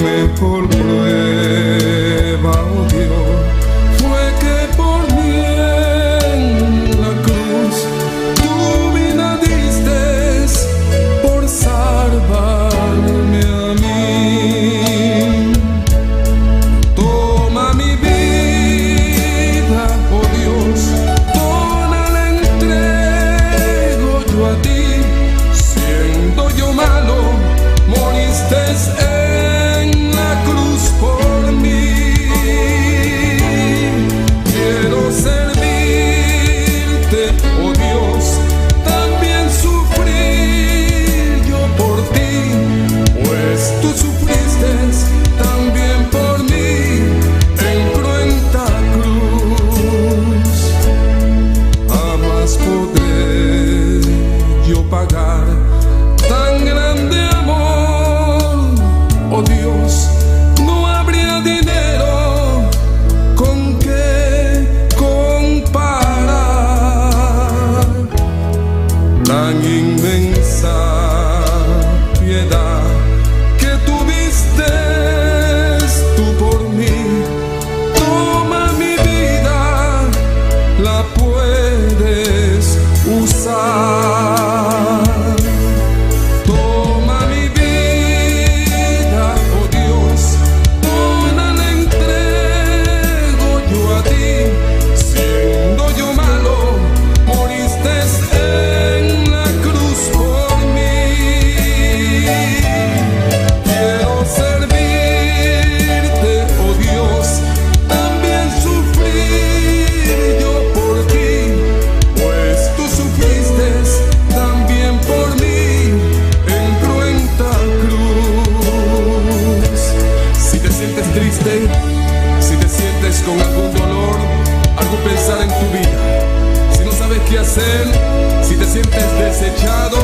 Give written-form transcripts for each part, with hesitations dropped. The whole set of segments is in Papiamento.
mejor prueba, oh Dios, fue que por mí en la cruz tu vida diste por salvarme a mí. Toma mi vida, oh Dios, toda la entrego yo a ti. Siendo yo malo, moriste en la cruz por mí. Quiero servirte, oh Dios, también sufrir yo por ti, pues tú sufriste también por mí en cruenta cruz. Jamás podré yo pagar tan grande amor, oh Dios, no habría dinero con que comparar tan inmensa piedad que tuviste tú por mí. Toma mi vida, la puedes usar. Toma mi vida, oh Dios, toda la entrego yo a ti. Siendo yo malo, moriste en la cruz por mí. Quiero servirte, oh Dios, también sufrir yo por ti, pues tú sufriste también por mí en cruenta cruz. Si te sientes triste, si te sientes con algún dolor, algún pensar en tu vida, si no sabes qué hacer, si te sientes desechado,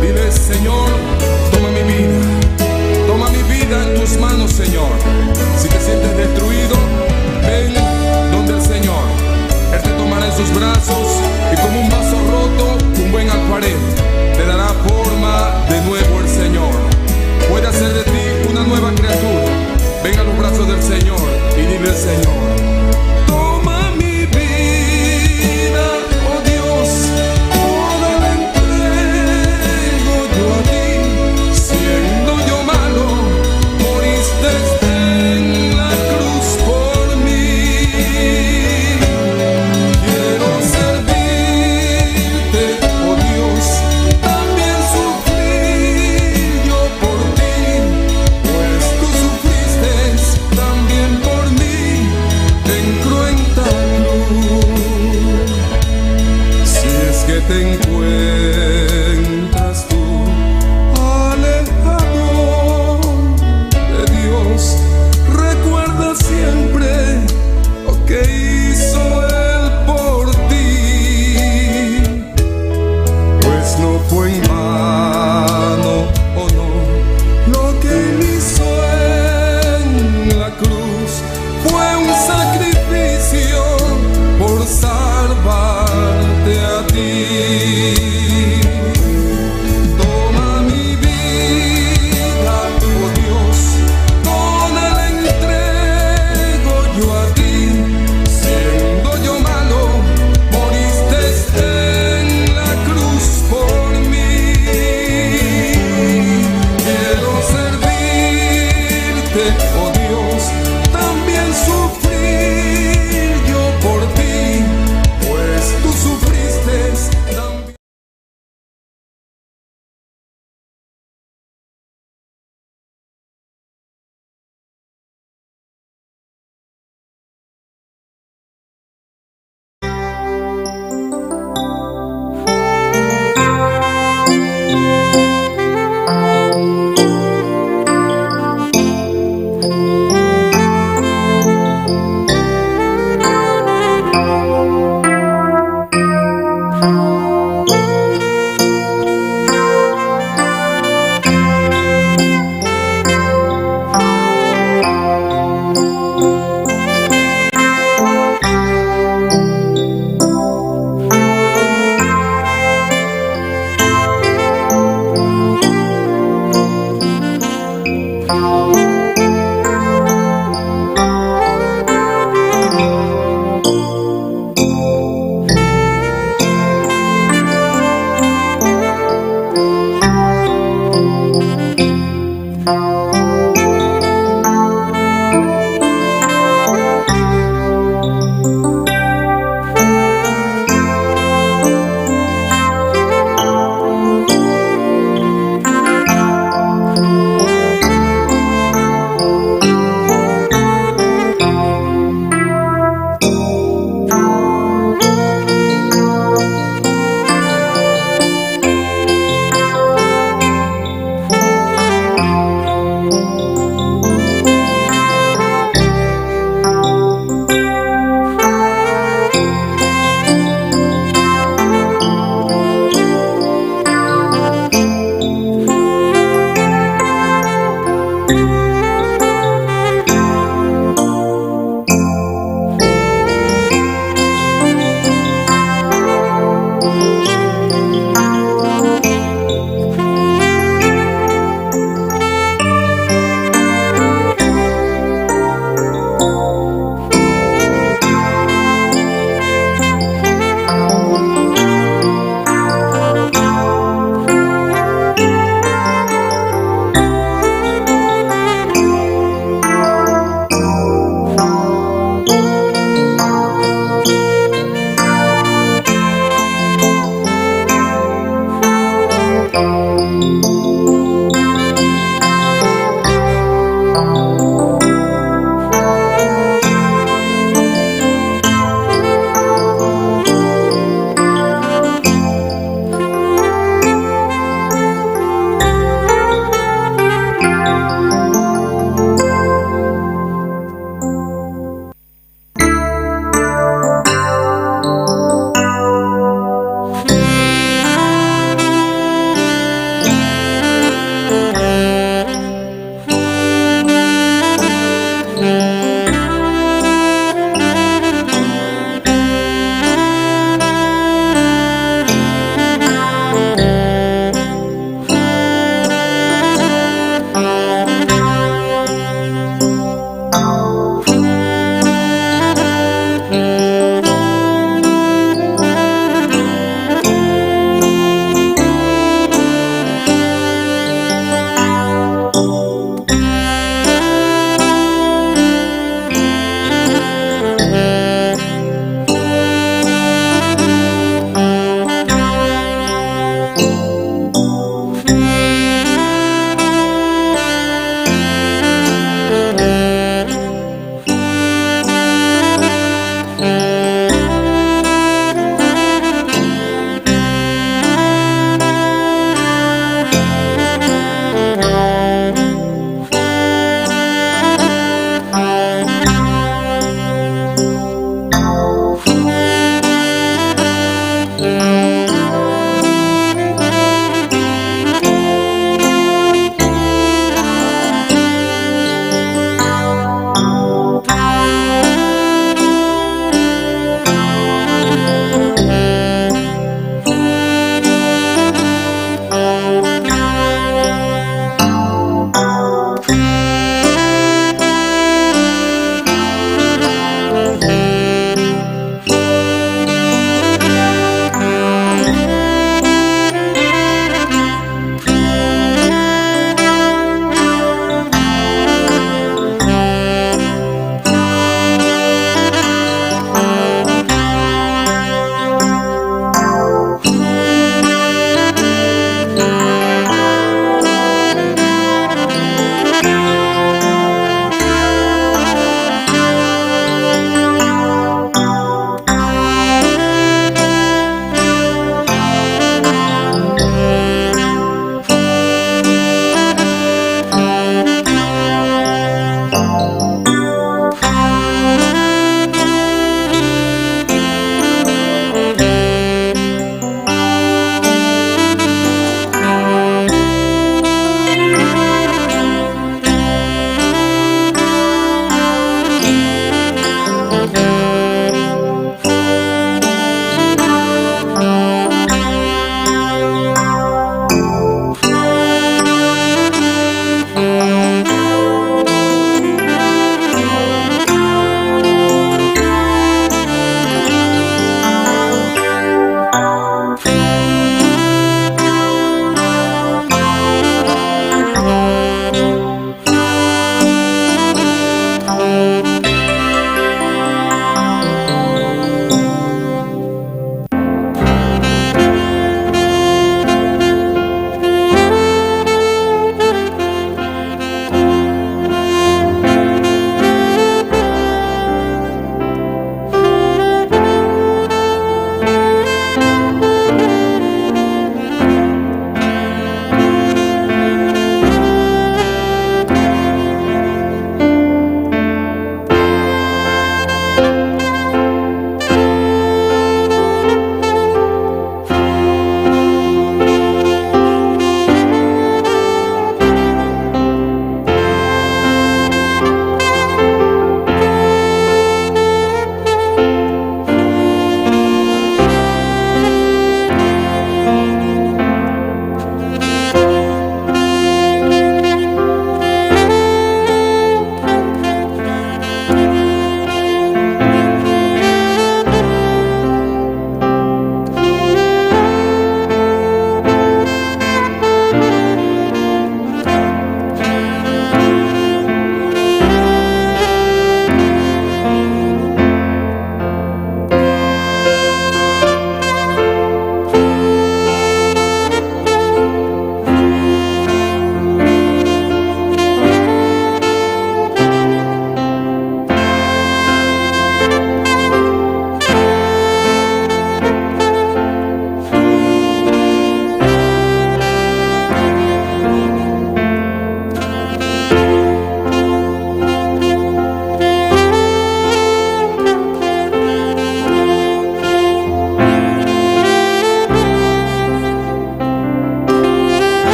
dile: Señor, toma mi vida. Toma mi vida en tus manos, Señor. Si te sientes destruido, ven donde el Señor. Él te tomará en sus brazos y, como un vaso roto, un buen alfarero te dará forma de nuevo el Señor. Puede hacer de ti una nueva criatura. Ven a los brazos del Señor y dile al Señor: Toma mi vida, oh Dios, toda la entrego yo a ti. Siendo yo malo, moriste en la cruz por mí. Quiero servirte, oh Dios, también sufrir yo por ti, pues tú sufriste también por mí en cruenta cruz. Si es que te encuentras tú alejado de Dios, recuerda siempre lo que hizo Él por ti, pues no fue en vano, oh no, lo que Él hizo en la cruz fue un sacrificio por salvarte a ti. Toma mi vida, oh Dios, toda la entrego yo a ti. Siendo yo malo, moriste en la cruz por mí. Quiero servirte, oh Dios, también sufrir yo por ti, pues tú sufriste también.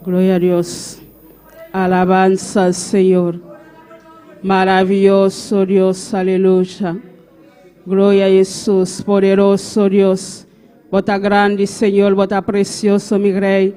Gloria a Dios. Alabanza al Señor. Maravilloso Dios, aleluya. Gloria a Jesús, poderoso Dios. Bo ta grandi, Señor, bo ta precioso, mi Rey.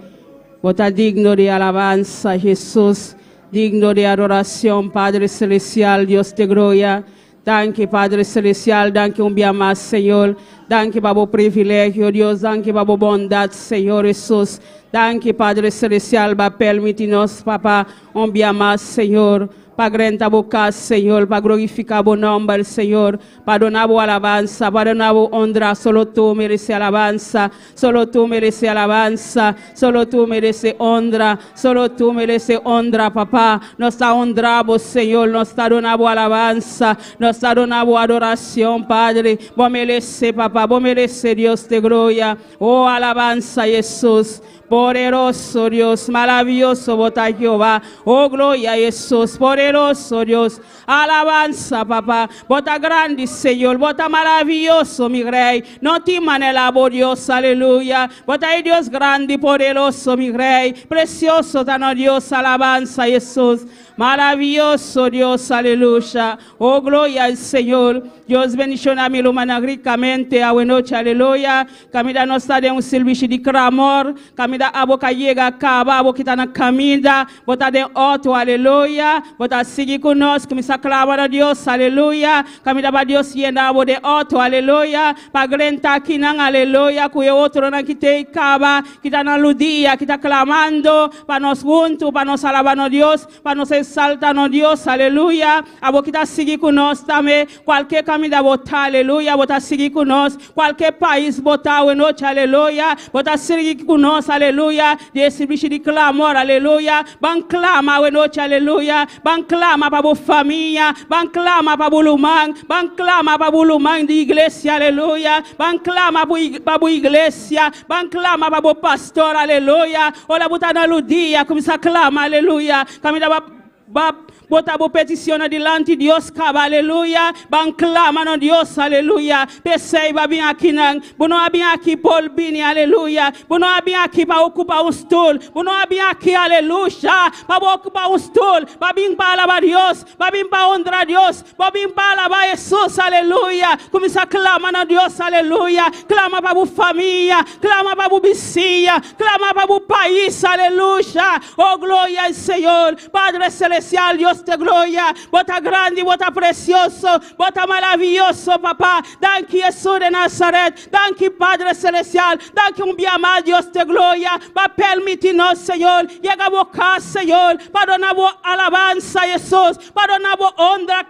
Bo ta digno di alabanza, Jesús. Digno di adoracion, Padre Celestial, Dios di gloria. Danki, Padre Celestial, danki un dia mas, Señor. Danki pa e privilegio, Dios. Danki pa e bondad, Señor Jesús. Danki, Padre Celestial, pa permiti nos, Papa, un dia mas, Señor. Pa drenta bo cas, Señor, pa glorifica bo nomber, Señor, pa duna alabanza, pa duna honra, solo Tu merece alabanza, solo Tu merece alabanza, solo Tu merece honra, solo Tu merece honra, Papa. Nos ta honra, Señor, nos ta duna alabanza, nos ta duna adoracion, Padre. Bo merece, Papa, bo merece, Dios di gloria. Oh, alabanza, Jesús. Poderoso Dios, maravilloso bo ta Jehová. Oh, gloria a Jesús, poderoso Dios. Alabanza, papá. Bo ta grandi, Señor. Bo ta maravilloso, mi Rey. No tin manera, oh Dios, aleluya. Bo ta Dios grandi, poderoso, mi Rey. Precioso ta Dios, alabanza, Jesús. Maravilloso Dios, aleluya. Oh, gloria al Señor. Dios bendiciona mi rumannan ricamente. Awe nochi, aleluya. Caminda nos ta den un servicio di clamor. Caminda abo cu a yega caba, abo cu ta na caminda. Bo ta den auto, aleluya. Bo ta sigui cu nos, cuminsa clama na Dios, aleluya. Caminda pa Dios yena abo den auto, aleluya. Pa drenta akinan, aleluya. Cu e otronan cu t'ey caba, cu ta na rudia, cu ta clamando. Pa nos hunto, pa nos alaba na Dios, pa nos exalta na Dios, aleluya. Abo cu ta sigui cu nos tambe, cualkier caminda bo ta, aleluya, bo ta sigui cu nos, cualkier pais bo ta nochi, aleluya, bo ta sigui cu nos, aleluya, den servicio di clamor, aleluya, ban clama nochi, aleluya, ban clama pa bo famia, ban clama pa bo ruman, ban clama pa bo ruman di iglesia, aleluya, ban clama pa bo iglesia, ban clama pa bo pastor, aleluya, ora bo ta na rudia, cuminsa clama, aleluya, caminda ba bota bo peticion dilanti Dios caba, aleluya. Ban clama na Dios, aleluya. P'esey bo a bin akinan. Bo no a bin aki pa bini, aleluya. Bo no a bin aki pa ocupa un stoel. Bo no a bin aki, aleluya. Pa ocupa un stoel. Bo a bin pa alaba Dios. Bo a bin pa honra Dios. Bo a bin pa alaba Jesús, aleluya. Cuminsa clama na Dios, aleluya. Clama pa bo famia. Clama pa bo bisiña. Clama pa bo pais, aleluya. Oh, gloria al Señor. Padre Celestial, Dios di gloria. Bo ta grandi, bo ta precioso, bo ta maravilloso, Papa. Danki, Jesús di Nazaret. Danki, Padre Celestial. Danki, un dia mas, Dios di gloria. Pa permiti nos, Señor. Yega bo cas, Señor. Pa duna alabanza, Jesús. Pa duna honra.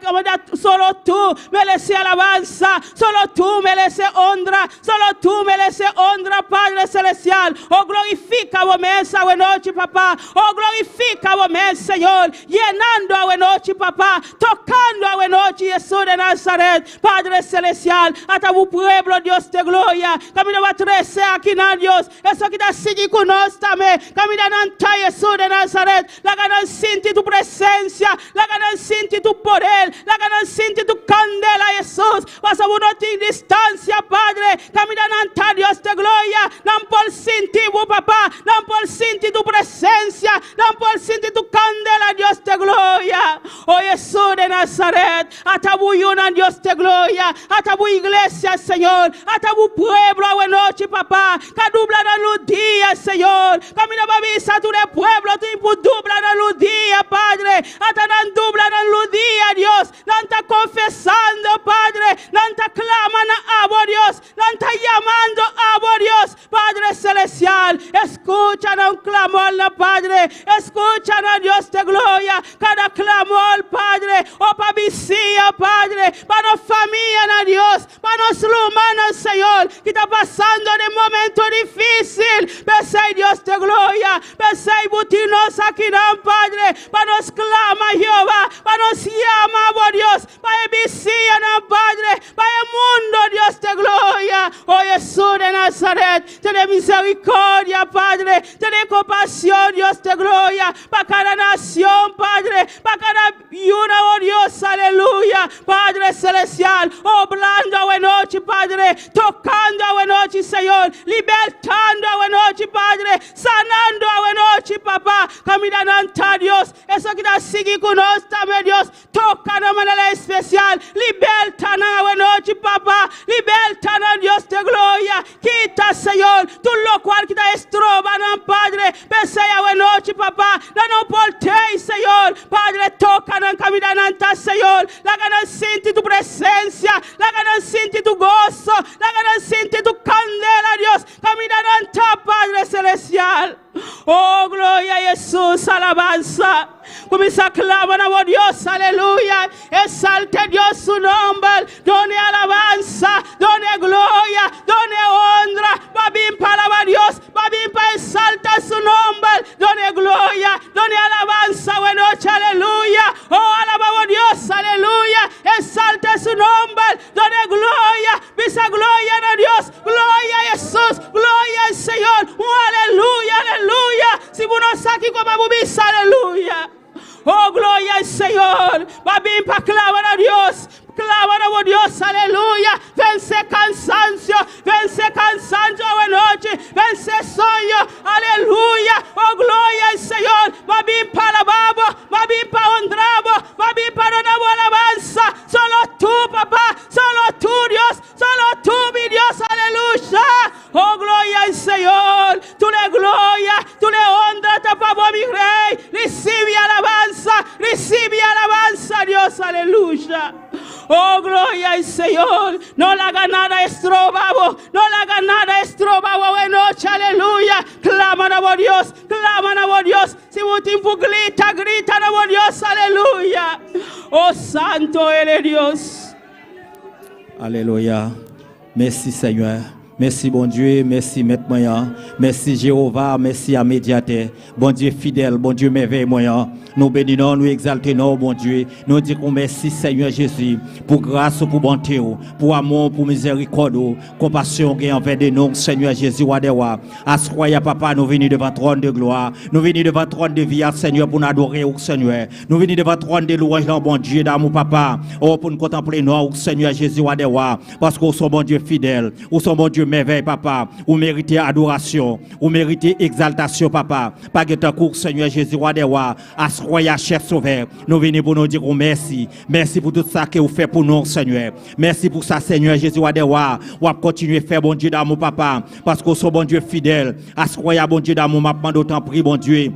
Solo Tu merece alabanza. Solo Tu merece honra. Solo Tu merece honra, Padre Celestial. Oh, glorifica bo mes nochi, Papa. Oh, glorifica bo mes, Señor. Yenando nochi, Papa. Tocando nochi, Jesús di Nazaret. Padre Celestial. Ata bo pueblo, Dios di gloria. Caminda bo a trece akinan, Dios. Esunnan cu ta sigui cu nos tambe. Caminda nan ta, Jesús di Nazaret. Laga nan sinti Tu presencia. Laga nan sinti Tu poder. Laga nan sinti Tu candela, Jesús. Pasa no tin distancia, Padre. Caminda nan ta, Dios di gloria. Nan por sinti, Papa. Nan por sinti Tu presencia. Nan por sinti Tu candela, Dios di gloria. Oh, Jesús di Nazaret. Ata bo Dios di gloria. Ata bo iglesia, Señor. Ata bo pueblo, nochi, Papa. Cu a dubla na rudia, Señor. Caminda pa avisa tur e pueblo, tin cu dubla na rudia, Padre. Ata nan dubla na rudia, Dios. Nan ta confesando, Padre. Nan ta clama na abo, Dios. Nan ta yamando abo, Dios. Padre Celestial, scucha nan clamor, na Padre. Scucha na Dios di gloria. Cada clamor, Padre. Oh, pa bisiña, Padre. Pa nos famia, na Dios. Pa nos rumannan, Señor, cu ta pasando den momento dificil. P'esey, Dios di gloria. P'esey, bo tin nos akinan, Padre. Pa nos clama, Jehová. Pa nos yama, oh Dios. Pa e bisiña, Padre. Pa e mundo, Dios di gloria. Oh Jesús di Nazaret. Tene misericordia, Padre. Tene compasion, Dios di gloria. Pa cada nacion, Padre. Pa cada una, oh Dios, aleluya. Padre Celestial, obrando nochi, Padre. Tocando nochi, Señor. Libertando nochi, Padre. Sanando nochi. nochi, Papa, kaminda nan ta, Dios. Esun ku ta sigui ku nos tambe, Dios. Toka nan manera espesial. Liberta nan awe nochi, Papa. Liberta nan, Dios di gloria. Kita, Señor, tur lokual ku ta stroba nan, Padre. P'esei awe nochi, Papa, nan no por tei, Señor. Padre, toka nan kaminda nan ta, Señor. Laga nan sinti tu presensia. Laga nan sinti tu goso. Laga nan sinti tu kandela, Dios. Kaminda nan ta, Padre Selestial. Oh, gloria Hesus, alabansa. Kuminsá klama na bo Dios, aleluya. Eksaltá Dios su nòmber. Dun'é alabansa, dun'é gloria, dun'é honra. Bo a bin pa alabá Dios, bo a bin pa eksaltá su nòmber. Dun'é gloria, dun'é alabansa awe nochi, aleluya. Oh, alabá bo Dios, aleluya. Eksaltá su nòmber, dun'é gloria. Bisa gloria na Dios, gloria a Hesus, gloria al Señor. Un aleluya, aleluya. Si bo no sa kiko pa bo bisa, aleluya. Oh, gloria al Señor. Bo a bin pa klama na Dios. Klama na bo Dios, aleluya. Vense kansansio, vense kansansio awe nochi. Vense soño, aleluya. Oh, gloria al Señor. Bo a bin pa alabá bo, bo a bin pa honra bo, bo a bin pa duna bo alabansa. Solo tu, Papa, solo tu, Dios, solo tu, mi Dios, aleluya. Oh, gloria al Señor. Tur e gloria, tur e honra ta pa bo, mi Rei. Risibí alabansa, risibí alabansa, Dios, aleluya. Oh, gloria al Señor. No laga nada stroba bo, no laga nada stroba bo awe nochi, aleluya. Klama na bo Dios, klama na bo Dios. Si bo tin ku grita, grita na bo Dios, aleluya. Oh, santu eres Dios. Aleluya. Mèsi, Seyè. Mèsi, Bondye. Mèsi, Mèt mwen. Mèsi, Jewova. Mèsi, a medyatè. Bondye fidèl, Bondye mèvèy mwen. Nou beni nou, nou egzalte nou, Bondye. Nou di mèsi, Seyè Jezi, pou gras, pou bonte, pou amou, pou mizerikòd, konpasyon ki anvè nou, Seyè Jezi, wa dè wa. Aswè a, papa, nou vini devan twòn de glwa. Nou vini devan twòn de vi, Seyè, pou nou adore, Seyè. Nou vini devan twòn de lwanj, Bondye, damou, papa. Oh, pou nou kontanple nou, Seyè Jezi, wa dè wa. Paske ou se Bondye fidèl, ou se Bondye mèvèy, papa. Ou merite adorasyon, ou merite egzaltasyon, papa. Pa gen tankou, Seyè Jezi, wa dè wa. Aswè a, chè Sovè. Nou vini pou nou di mèsi. Mèsi pou tout sa ke ou fè pou nou, Seyè. Mèsi pou sa, Seyè Jezi, wa dè wa. Ou kontinye fè, Bondye damou, papa. Paske ou se Bondye fidèl. Aswè a, Bondye damou, m ap mande tanpri, Bondye.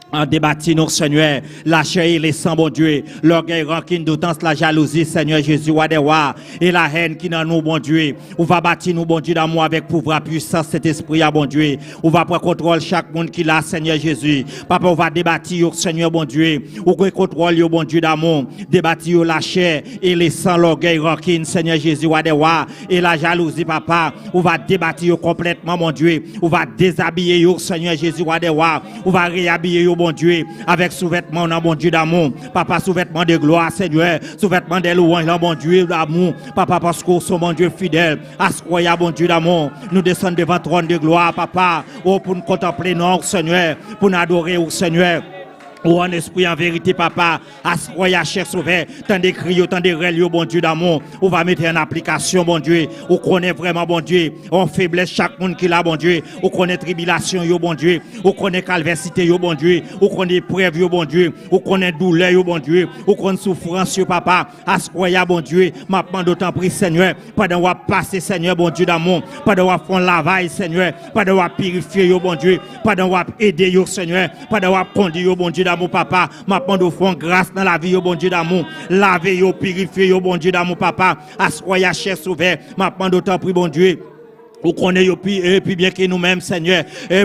An debati nou, Seyè, lachè e lesan, Bondye, lògèy, rankin, doutans, lajalouzi, Seyè Jezi, wa dè wa, e lahèn ki nan nou, Bondye. Ou va bati nou, Bondye damou, avèk pouvwa, pwisans, Sentespri, a Bondye. Ou va pran kontwòl chak moun ki la, Seyè Jezi. Papa, ou va debati, yo, Seyè, Bondye. Ou gen kontwòl, yo, Bondye damou. Debati yo lachè e lesan, lògèy, rankin, Seyè Jezi, wa dè wa, e lajalouzi, papa. Ou va debati yo konplètman, Bondye. Ou va dezabiye yo, Seyè Jezi, wa dè wa. Ou va reyabiye yo, Bondye, avèk souvètman, Bondye damou. Papa, souvètman de glwa, Seyè. Souvètman de lwanj, Bondye damou. Papa, paske ou se Bondye fidèl. Aswè a, Bondye damou. Nou desann devan twòn de glwa, papa. Oh, pou nou kontanple, non, Seyè. Pou nou adore, oh, Seyè. Ou an espri, an verite, papa. Aswè a, chè Sovè. Tande kri, tande rèl, Bondye damou. Ou va mete an aplikasyon, Bondye. Ou konnen vrèman, Bondye. An feblès chak moun ki la, Bondye. Ou konnen tribilasyon, yo, Bondye. Ou konnen advèsite, yo, Bondye. Ou konnen eprèv, yo, Bondye. Ou konnen doulè, yo, Bondye. Ou konnen soufrans, yo, papa. Aswè a, Bondye. M ap mande tanpri, Seyè. Pandan w ap pase, Seyè, Bondye damou. Pandan w ap fè lavay, Seyè. Pandan w ap pirifye, yo, Bondye. Pandan w ap ede, yo, Seyè. Pandan w ap kondui, yo, Bondye damou, papa. M ap mande fè gras nan lavi, yo, Bondye damou. Lave, yo, pirifye, yo, Bondye damou, papa. Aswè a, chè Sovè. M ap mande tanpri, Bondye. Ou konnen yo pi, pi byen ke nou menm, Seyè.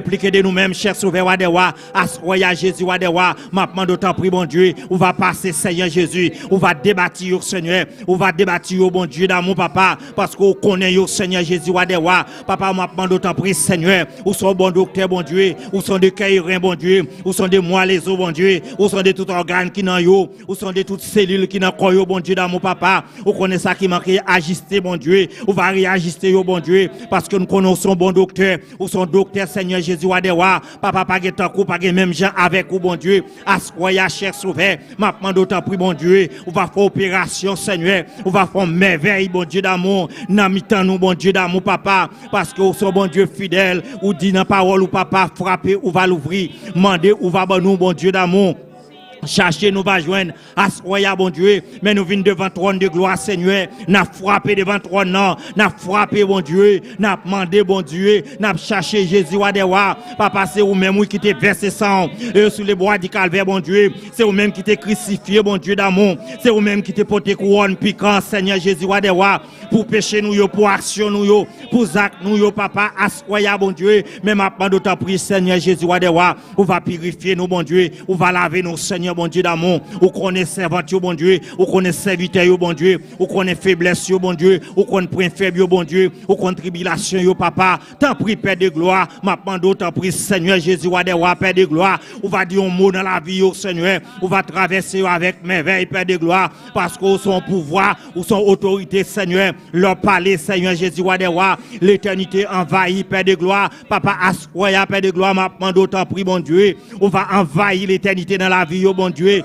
Plis ke de nou menm, chè Sovè, wa dè wa. Aswè a, Jezi, wa dè wa. M ap mande tanpri, Bondye. Ou va pase, Seyè Jezi. Ou va debati, yo, Seyè. Ou va debati, yo, Bondye damou, papa. Paske ou konnen, yo, Seyè Jezi, wa dè wa. Papa, m ap mande tanpri, Seyè. Ou se bon doktè, Bondye. Ou sonde kè e ren, Bondye. Ou sonde mwèl e zo, Bondye. Ou sonde tout ògàn ki nan yo. Ou sonde tout selil ki nan kò yo, Bondye damou, papa. Ou konnen sa ki manke ajiste, Bondye. Ou va reyajiste, yo, Bondye. Paske Paske nou konnen ou son bon doktè, ou son doktè Senyè Jezi wa dè wa, papa pa gen tankou, pa gen menm jan avèk ou Bondye, aswè a chè sovè, map mande w tanpri Bondye, ou va fè operasyon Senyè, ou va fè yon mèvèy Bondye damou nan mitan nou Bondye damou papa, paske ou son Bondye fidèl, ou di nan pawòl ou papa frape ou va louvri, mande ou va ban nou Bondye damou. Chache nou va jwenn aswè a Bondye, men nou vin devan twòn de glwa Senyè, nap frape devan twòn nan, nap frape Bondye, nap mande Bondye, nap chache Jezi wa dè wa, papa se ou menm wi ki te vèse sanw sou le bwa di kalvè Bondye, se ou menm ki te krisifye Bondye damou, se ou menm ki te pote kouwòn pikan Senyè Jezi wa dè wa, pou peche nou yo, pou aksyon nou yo, pou zak nou yo papa aswè a Bondye, men map mande w tanpri Senyè Jezi wa dè wa, Ou va pirifye nou Bondye, ou va lave nou Senyè Bondye damou, ou konnen sèvant yo Bondye, ou konnen sèvitè yo Bondye, ou konnen feblès yo Bondye, ou konn pwen fèb yo Bondye, ou konn tribilasyon yo Papa, tanpri Pè de glwa, map mande w tanpri Senyè Jezi wa dè wa Pè de glwa, ou va di yon mo nan lavi yo Senyè, ou va travèse yo avèk mèvèy Pè de glwa, paske ou son pouvwa, ou son otorite Senyè, lè w pale Senyè Jezi wa dè wa, letènite anvayi Pè de glwa, Papa aswè a pè de glwa map mande w tanpri Bondye ou va anvayi letènite nan lavi yo Bondye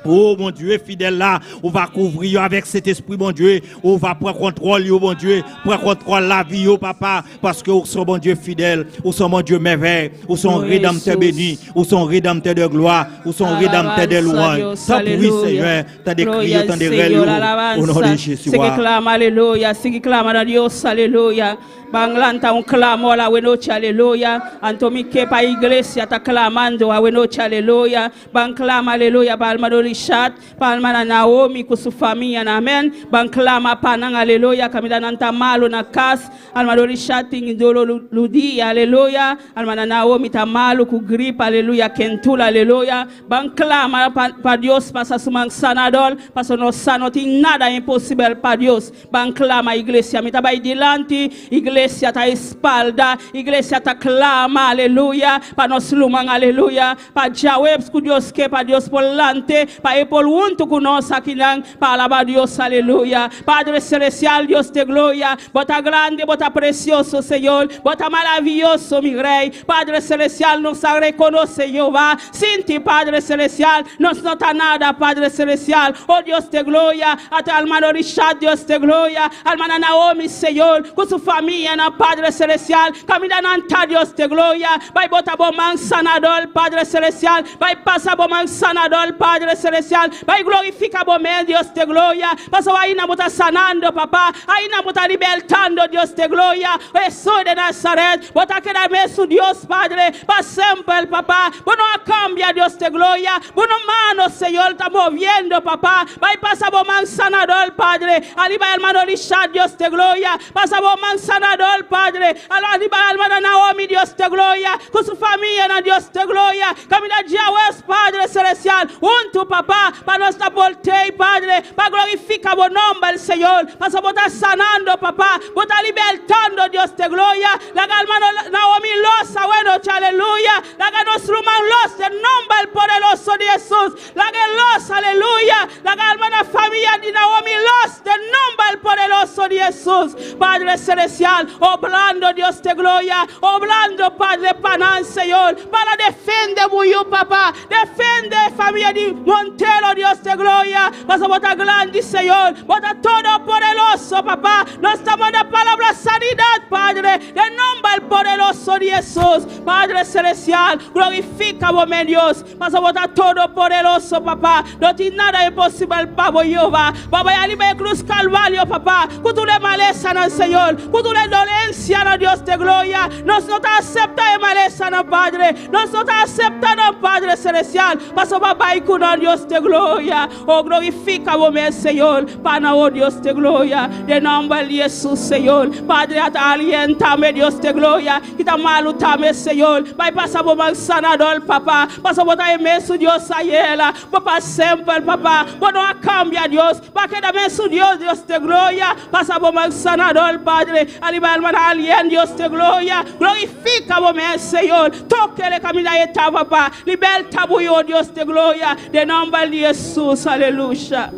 oh Bondye fidèl la ou va kouvri yo avèk sentespri Bondye ou va pran kontwòl yo Bondye pran kontwòl lavi yo papa paske ou son Bondye fidèl ou son Bondye mèvèy ou son redanmtè beni ou son redanmtè de glwa ou son redanmtè de lwanj tanpri senyè tande kri yo tande rèl yo o non de Jezi wa. Sigui clama aleluya sigui clama na Dios aleluya. Ban lanta un clamor awe nochi, aleluya. Anto mi ke pa iglesia ta clamando awe nochi, aleluya. Ban clama, aleluya, pa alma Richard, pa alma na Naomi ku su famia, amen. Ban clama pa nan, aleluya, kaminda nan ta malo na kas. Alma Richard tin dolo ludia, aleluya. Alma na Naomi ta malo ku gripe, aleluya, kentula, aleluya. Ban clama pa Dios pasa su man sanador, paso no sa no tin nada imposibel pa Dios. Ban clama iglesia, mi ta bai dilanti, iglesia ta espalda, iglesia ta clama, aleluya, pa nos ruman, aleluya, pa djaweps ku Dios ke, pa Dios por lant'e, pa e por huntu ku nos akinan, pa alabá Dios, aleluya. Padre Celestial, Dios de gloria, Bo ta grandi, Bo ta precioso, Señor, Bo ta maraviyoso, mi Rey. Padre Celestial, nos a rekonosé Jehová, sin ti, Padre Celestial, nos no ta nada, Padre Celestial. Oh Dios de gloria, ata hermano Richard, Dios de gloria, hermana Naomi, Señor, ku su famianan, Padre Celestial, kaminda nan ta, Dios de gloria, bai bota bo man sanador, Padre Celestial, bai pasa bo man sanador, Padre Celestial, bai glorifiká bo mes, Dios de gloria, pasobra ainda bo ta sanando, Papa, ainda bo ta libertando, Dios de gloria, Hesus de Nazaret, bo ta keda mesun Dios, Padre, pa semper, Papa, bo no a kambia, Dios de gloria, bo no mano, Señor, ta moviendo, Papa, bai pasa bo man sanador, Padre, ariba hermano Richard, Dios de gloria, pasa bo man sanador, Padre, ariba hermana Naomi, Dios de gloria, ku su famianan, Dios de gloria, kaminda djaweps, Padre Celestial, huntu, Papa, pa nos ta voltei, Padre, pa glorifiká bo nòmber, Señor, pasobra bo ta sanando, Papa, bo ta libertando, Dios de gloria, laga hermano Naomi los awe nochi, aleluya, laga nos ruman los den nòmber poderoso di Hesus, laga e los, aleluya, laga hermana famia di Naomi los den nòmber poderoso di Hesus, Padre Celestial, obrando, Dios de gloria, obrando, Padre, pa nan, Señor, para defende bo yu, Papa, defende famia di Montero, Dios de gloria, pasobra bo ta grandi, Señor, bo ta todopoderoso, Papa, nos ta manda palabra sanidat, Padre, den nòmber poderoso di Hesus, Padre Celestial, glorifica bo mes, Dios, pasobra bo ta todopoderoso, Papa, no tin nada imposibel pa bo, Jehová, bo a bai ariba e krus Kalvario, Papa, ku tur e malesanan, Señor, ku tur e dolensianan, Dios de gloria, nos no ta asepta e malesanan, Padre, nos no ta asepta nan, Padre Celestial, pasobra bo a bai ku nan, Dios de gloria, oh, glorifica bo mes, Señor, pa nan, oh Dios de gloria, den nòmber di Hesus, Señor, Padre, ata alientame, Dios de gloria, kita malu tambe, Señor, bai pasa bo man sanador, Papa, pasobra bo ta e mesun Dios ayera, bo pa semper, Papa, bo no a kambia, Dios, bo a keda mesun Dios, Dios de gloria, pasa bo man sanador, Padre, ariba hermana alien, Dios de gloria, glorifica bo mes, Señor, tokele kaminda e ta, Papa, liberta bo yu, Dios de gloria, den nòmber di Hesus, aleluya,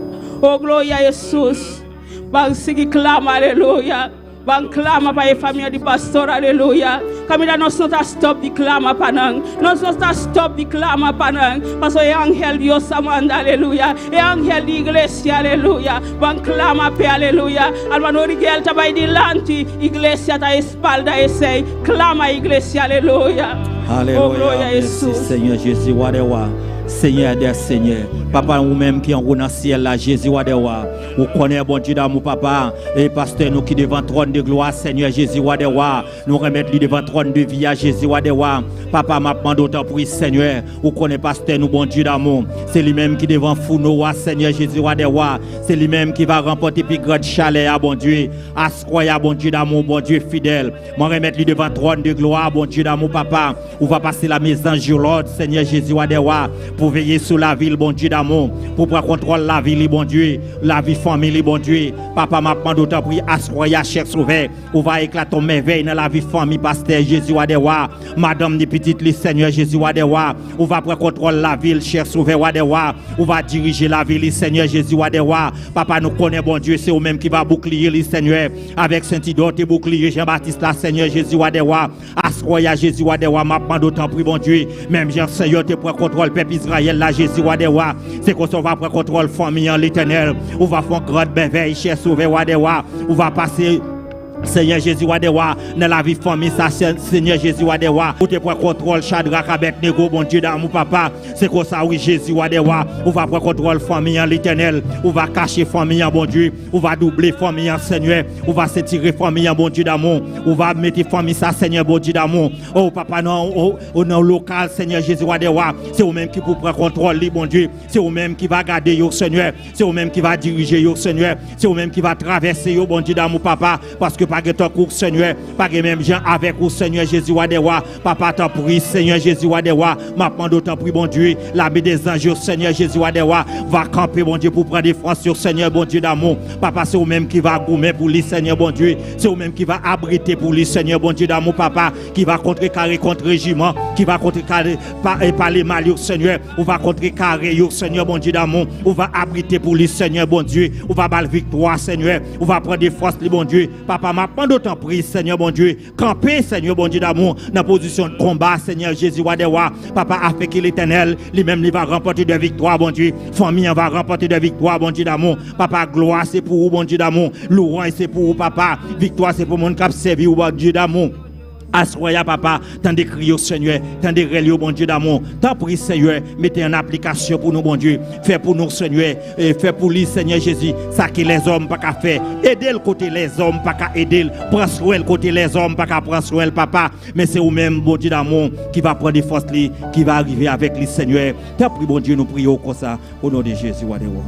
oh gloria Hesus, ban sigui klama, aleluya. Ban klama pa e famia di pastor, aleluya. Kaminda nos no ta stòp di klama pa nan. Nos no ta stòp di klama pa nan. Pasobra e angel Dios a manda, aleluya. E angel di iglesia, aleluya. Ban klama p'e, aleluya. Hermano Rigel ta bai dilanti, iglesia ta espalda esei. Klama iglesia, aleluya. Oh, gloria Aleluya. Mèsi Hesus. Senyè Jezi wa dè wa, Senyè dè senyè. Papa ou menm ki anwo nan syèl la Jezi wa dè wa. Ou konnen Bondye damou papa e pastè nou ki devan tròn de glwa Senyè Jezi wa dè wa. Nou renmèt li devan tròn de vi a Jezi wa dè wa. Papa map mande w tanpri Senyè ou konnen pastè nou Bondye damou. Se li menm ki devan founo a Senyè Jezi wa dè wa. Se li menm ki va ranpòte pi grand chalè a Bondye. Askwè a Bondye damou Bondye fidèl. Mwen renmèt li devan tròn de glwa Bondye damou papa. Ou va pase lame zanj yo lòd Senyè Jezi wa dè wa pou veye sou lavi l Bondye damou pou pran kontwòl lavi li Bondye lavi fanmi li Bondye papa map mande w tanpri aswè a chè sovè ou va eklate yon mèvèy nan lavi fanmi pastè Jezi wa dè wa madanm ni pitit li Senyè Jezi wa dè wa ou va pran kontwòl lavi l chè sovè wa dè wa ou va dirije lavi li Senyè Jezi wa dè wa papa nou konnen Bondye se ou menm ki va boukliye li Senyè avèk sentidò te boukliye Jan Batis la Senyè Jezi wa dè wa Aswè a Jezi wa dè wa map mande w tanpri Bondye menm jan Senyè te pran kontwòl pèp Izrayèl la Jezi wa dè wa se konsa w va pran kontwòl fanmi an Letènèl ou va fon grand mèvèy chè sovè wa dè wa ou va pase Senyè Jezi wa dè wa nan lavi fanmi sa Senyè Jezi wa dè wa ou te pran kontwòl Chadrak Abèdnego Bondye damou papa Se konsa wi Jezi wa dè wa ou va pran kontwòl fanmi an Letènèl ou va kache fanmi an Bondye ou va double fanmi an Senyè ou va setire fanmi an Bondye damou ou va mete fanmi sa Senyè Bondye damou oh papa nan oh nan lokal Senyè Jezi wa dè wa se ou menm ki pou pran kontwòl li Bondye se ou menm ki va gade yo Senyè se ou menm ki va dirije yo Senyè se ou menm ki va travèse yo Bondye damou papa paske pa gen tankou w Senyè pa gen menm jan avèk ou Senyè Jezi wa dè wa Papa tanpri Senyè Jezi wa dè wa map mande w tanpri Bondye lame dè zanj yo Senyè Jezi wa dè wa va kanpe Bondye pou pran defans yo Senyè Bondye damou papa se ou menm ki va goumen pou li Senyè Bondye se ou menm ki va abrite pou li Senyè Bondye damou papa ki va kontrekare kont rejiman ki va kontrekare pale mal yo Senyè ou va kontrekare yo Senyè Bondye damou ou va abrite pou li Senyè Bondye ou va bal viktwa Senyè ou va pran defans li Bondye papa map mande w tanpri Senyè Bondye Kanpe, Senyè Bondye damou, nan pozisyon konba, Senyè Jezi Wa dè wa, Papa afen ke Letènèl, li menm li va ranpòte dè viktwa, Bondye, fanmi an va ranpòte dè viktwa, Bondye damou, Papa glwa se pou ou Bondye damou, louwanj se pou ou Papa, viktwa se pou moun kap sèvi ou Bondye damou. Aswè a papa, tande kri yo Senyè, tande rèl yo Bondye damou, tanpri Senyè, mete an aplikasyon pou nou Bondye, fè pou nou Senyè, fè pou li Senyè Jezi, sa ke lèzòm pa ka fè, ede l kote lèzòm pa ka ede l, pran swen l kote lèzòm pa ka pran swen l papa, men se ou menm Bondye damou ki va pran defans li, ki va rive avèk li Senyè, tanpri Bondye nou priye w konsa o non de Jezi wa dè wa.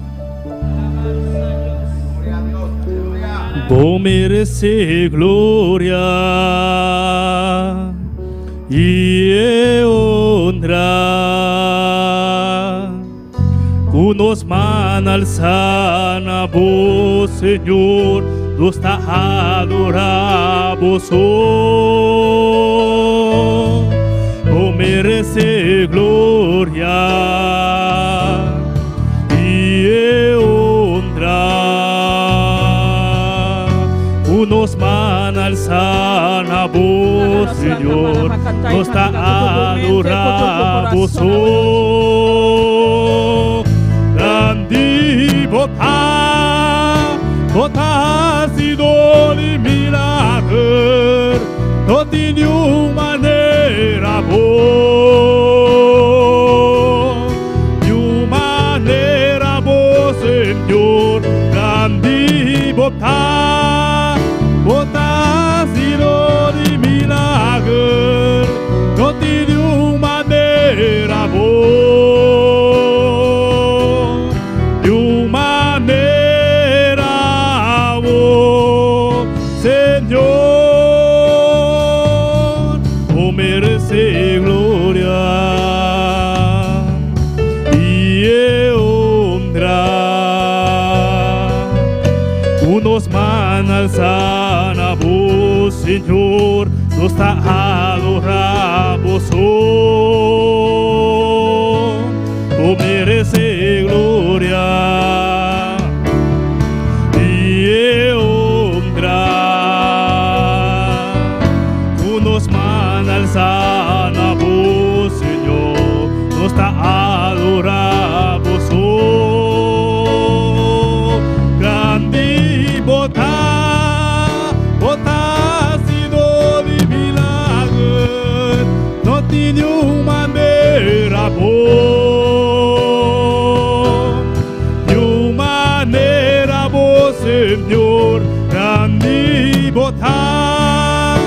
Bo merece gloria y honra. Ku nos man alsá na Bo, Señor, nos ta adorá Bo so. Bo meresé gloria i e honra. Ku nos man alsá na Bo, Señor, nos ta adorá Bo so. Grandi Bo ta, Bo ta hasidor di milager, no tin niun manera Bo, niun manera Bo, Señor. Grandi Bo ta, Bo ta hasidor di milager, no tin niun manera Bo, niun manera Bo, Señor. Bo merece gloria y e honra. Ku nos man alsá na Bo, Señor, nos ta adorá Bo so. Bo merece gloria y e honra. Bo ta,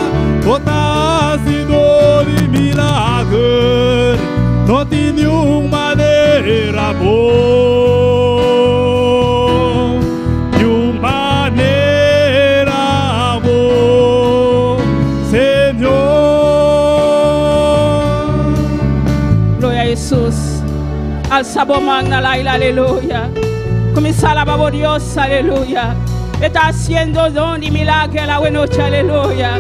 Bo ta hasidó di milager, no tin niun manera Bo, niun manera Bo, Señor. Gloria a Jesús. Alsa bo man na laira, aleluya. Kuminsá alabá Dios, aleluya. E ta hasiendo don di milager awe nochi, aleluya.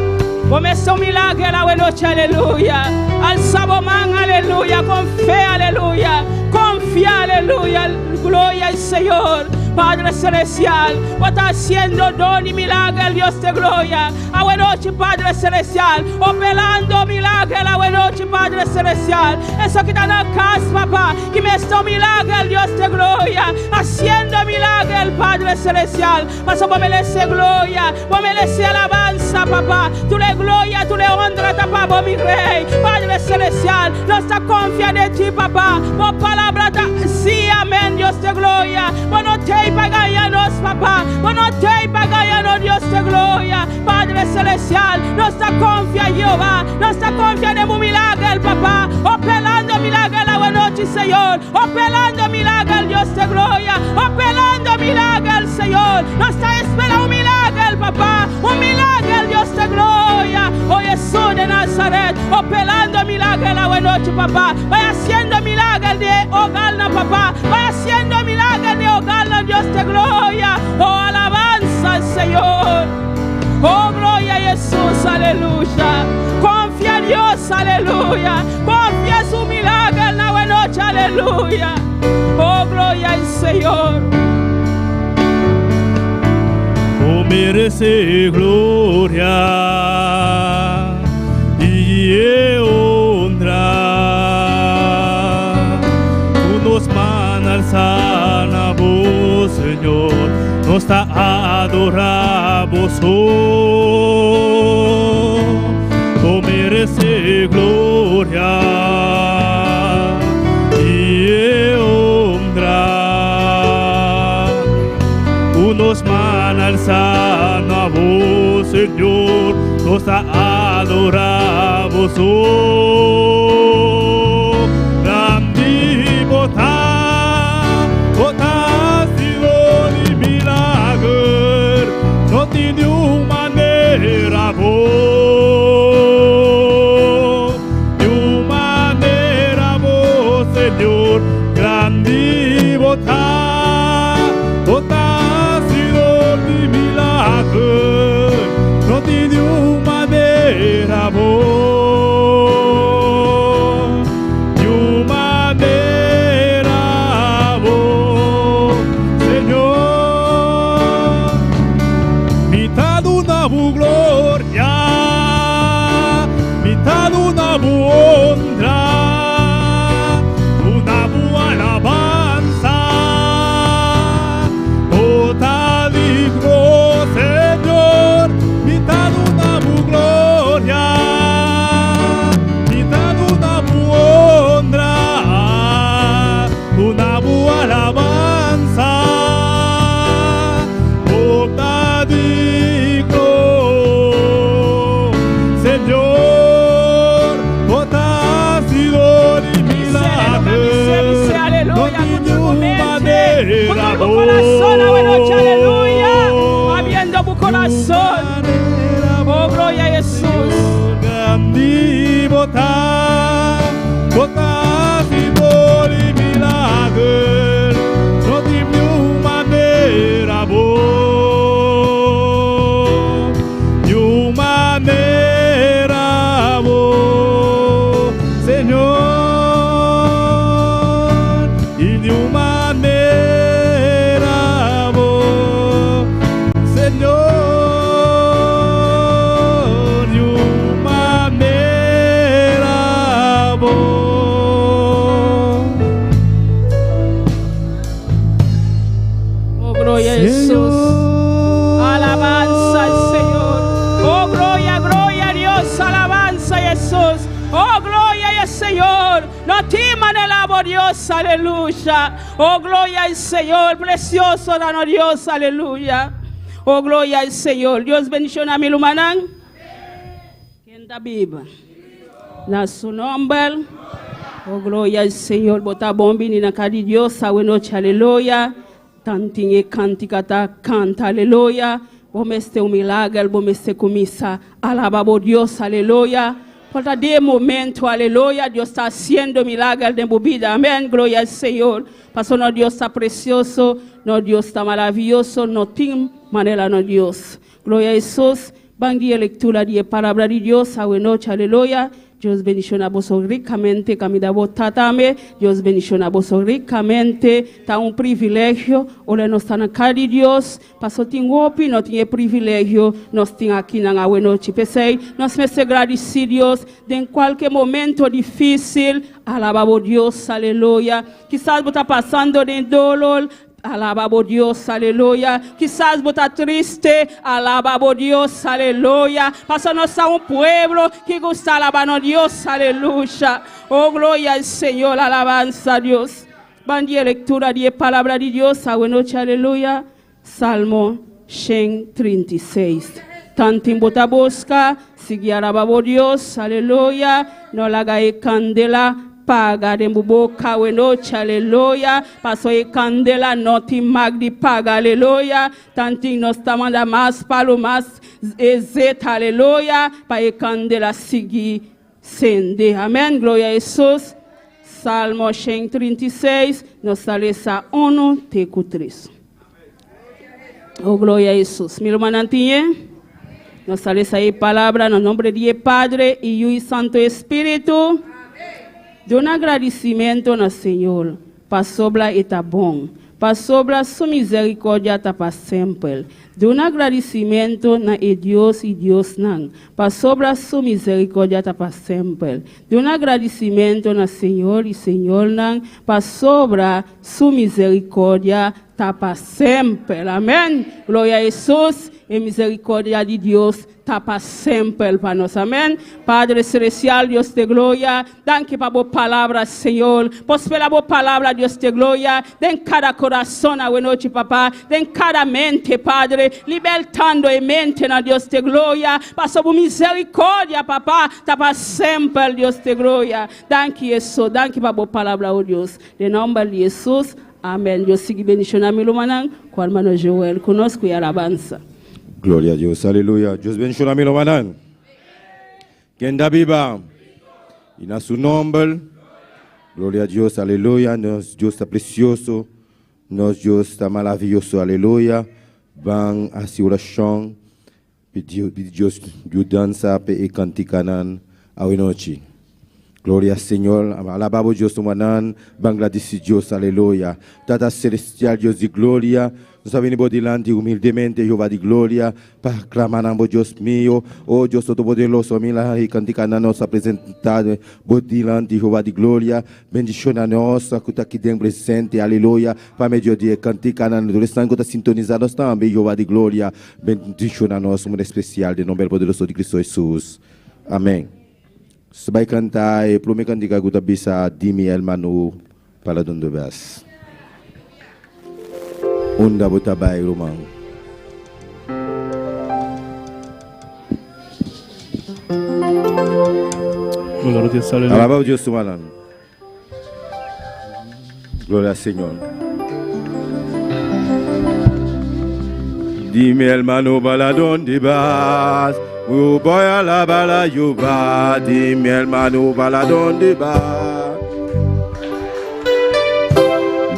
Kuminsá un milager awe nochi, aleluya. Alsa bo man, aleluya. Ku fe, aleluya. Konfia, aleluya. Gloria al Señor. Padre Celestial, Bo ta hasiendo don di milager, Dios di gloria. Awe nochi, Padre Celestial, operando milager, awe nochi, Padre Celestial. Esnan ku ta na kas, Papa, ku mester milager, Dios di gloria. Hasiendo milager, Padre Celestial. Pasobra Bo meresé gloria, Bo meresé alabansa, Papa. Tur e gloria, tur e honra ta pa Bo, mi Rei. Padre Celestial, nos ta konfia den Bo, Papa. Bo palabra ta sí, amèn, Dios di gloria. Bo no t'ei pa gaña nos, Papa. Bo no t'ei pa gaña nos, Dios di gloria. Padre Celestial, nos ta konfia, Jehová. Nos ta konfia den milager, Papa. Operando milager awe nochi, Señor. Operando milager, Dios di gloria. Operando milager, Señor. Nos ta spera un milager, Papa. Un milager, Dios di gloria. Oh Jesús di Nazaret. Operando milager awe nochi, Papa. Bai hasiendo milager den hogar, na Papa. Bai hasiendo milager den hogar, na Dios di gloria. Oh, alabansa, Señor. Oh, gloria a Jesús, aleluya. Konfia Dios, aleluya. Konfia su milager na nochi, aleluya. Oh, gloria al Señor. Bo meresé gloria i honra. Ku nos man alsá na Bo, Señor, nos ta adorá Bo. Bo meresé gloria i honra. Ku nos man alsá na Bo, Señor, nos ta adorá Bo. Grandi Bo ta, Bo ta hasidó di milager, no tin niun manera Bo, niun manera Bo, Señor. Grandi Bo ta, Bo ta hasidó di milager, no tin niun manera Bo, niun manera Bo, Señor. Mi ta duna Bo gloria, mi ta duna Bo honra, duna Bo alabansa. Bo ta digno, Señor, mi ta duna Bo gloria, mi ta duna Bo honra, duna Bo alabansa. Bo ta digno, Señor, Bo ta hasidó di milager, no Aleluya. tin Con tu niun mente, manera con tu corazón, awe nochi, aleluya. Abriendo tu corazón. Oh, gloria a Jesús. Grandi Bo ta, Bo ta hasidó di milager, no tin niun manera Bo, niun manera Bo, Señor, i niun manera Bo, Señor, niun manera Bo. Oh, gloria a Jesús. Alabanza al Señor. Oh, gloria, gloria a Dios. Alabanza a Jesús. Oh, gloria al Señor. No teman el amo Dios. Aleluya. Oh, gloria al Señor. Precioso, dano Dios. Aleluya. Oh, gloria al Señor. Dios bendiciona mi rumannan. Ken ta biba? Na su nomber. Oh, gloria al Señor. Bo ta bon bini na cas di Dios. Awe nochi, aleluya. Tanten e cantica ta canta, aleluya. Bo mester un milager, bo mester cuminsa alaba bo Dios, aleluya. Por ta den momento, aleluya, Dios ta haciendo milager den bo bida, amén, gloria al Señor. Paso nos Dios ta precioso, nos Dios ta maraviyoso, no tin manera nos Dios. Gloria a Jesús. Ban di lectura di e palabra di Dios, awe nochi, aleluya. Dios bendiciona boso ricamente, caminda bo ta tambe. Dios bendiciona boso ricamente. Ta un privilegio, ora nos ta na cas di Dios. Paso tin hopi no tin e privilegio nos tin aki nan awe nochi. P'esei nos mester gradici Dios den cualke momento dificil. Alaba bo Dios, aleluya. Kisas bo ta pasando den dolor, alaba bo Dios, aleluya. Kisas bo ta triste, alaba bo Dios, aleluya. Paso nos ta un pueblo cu gusta alaba nos Dios, aleluya. Oh, gloria al Señor, alabanza a Dios. Ban di lectura di palabra di Dios, awe nochi, aleluya. Salmo 136. Tanten bo ta busca, sigui alaba bo Dios, aleluya. No laga e candela paga den bo boca, awe nochi, aleluya. Paso e candela no tin mag di paga, aleluya. Tanten nos ta manda mas palo, mas zeta, aleluya. Pa e candela sigui cende. Amén. Gloria a Jesús. Salmo 136, nos ta lesa 1 te 3. Oh, gloria a Jesús. Mi rumannan tin'e, nos ta lesa e palabra na nomber di Padre y Yiu y Santo Spirito. Duna agradecimento na Señor, pasobra e ta bon, pasobra su misericordia ta pa semper. Duna agradecimento na e Dios di diosnan, pasobra su misericordia ta pa semper. Duna agradecimento na Señor di señornan, pasobra su misericordia ta pa semper. Amén. Gloria a Jesús. E misericordia di Dios ta pa semper pa nos. Amén. Padre Celestial, Dios di gloria, danki pa bo palabra, Señor. Prospera bo palabra, Dios di gloria, den cada curason awe nochi, Papa, den cada mente, Padre, libertando e mente na Dios di gloria, pa bo misericordia, Papa, ta pa semper, Dios di gloria. Danki, Jesus. Danki pa bo palabra, oh Dios. Den nomber di Jesus. Amén. Dios sigui bendiciona mi rumannan, cu hermano Joel, cu nos y alabanza. Gloria a Dios, aleluya. Dios bendiciona mi rumannan. Ken ta biba? Y na su nomber. Gloria a Dios, aleluya. Nos Dios ta precioso. Nos Dios ta maraviyoso, aleluya. Ban haci oracion. Pidi Dios yudansa pa e canticanan awe nochi. Gloria al Señor. Alabamos Dios, rumannan. Ban gradici Dios, aleluya. Tata Celestial, Dios di gloria. Nos ta bini dilanti humildemente, Jehová di gloria, pa clama na Dios mio. Oh Dios Todopoderoso, mi la y canticanan nos ta presenta dilanti, Jehová di gloria. Bendiciona nos, cu ta aki den presente, aleluya. Pa medio di canticanan, esnan cu ta sintonisa nos tambe, Jehová di gloria. Bendiciona nos, un especial, den nomber poderoso di Cristo Jesus. Amén. Nos ta bay canta e prome cantica cu ta bisa dime hermano para dónde vas. Unda bo ta bay, ruman. Gloria a Dios, aleluya. Alaba Dios, rumannan. Gloria al Señor. Dime hermano para dónde vas. Yo voy a alabar a Jehová. Dime hermano para dónde vas.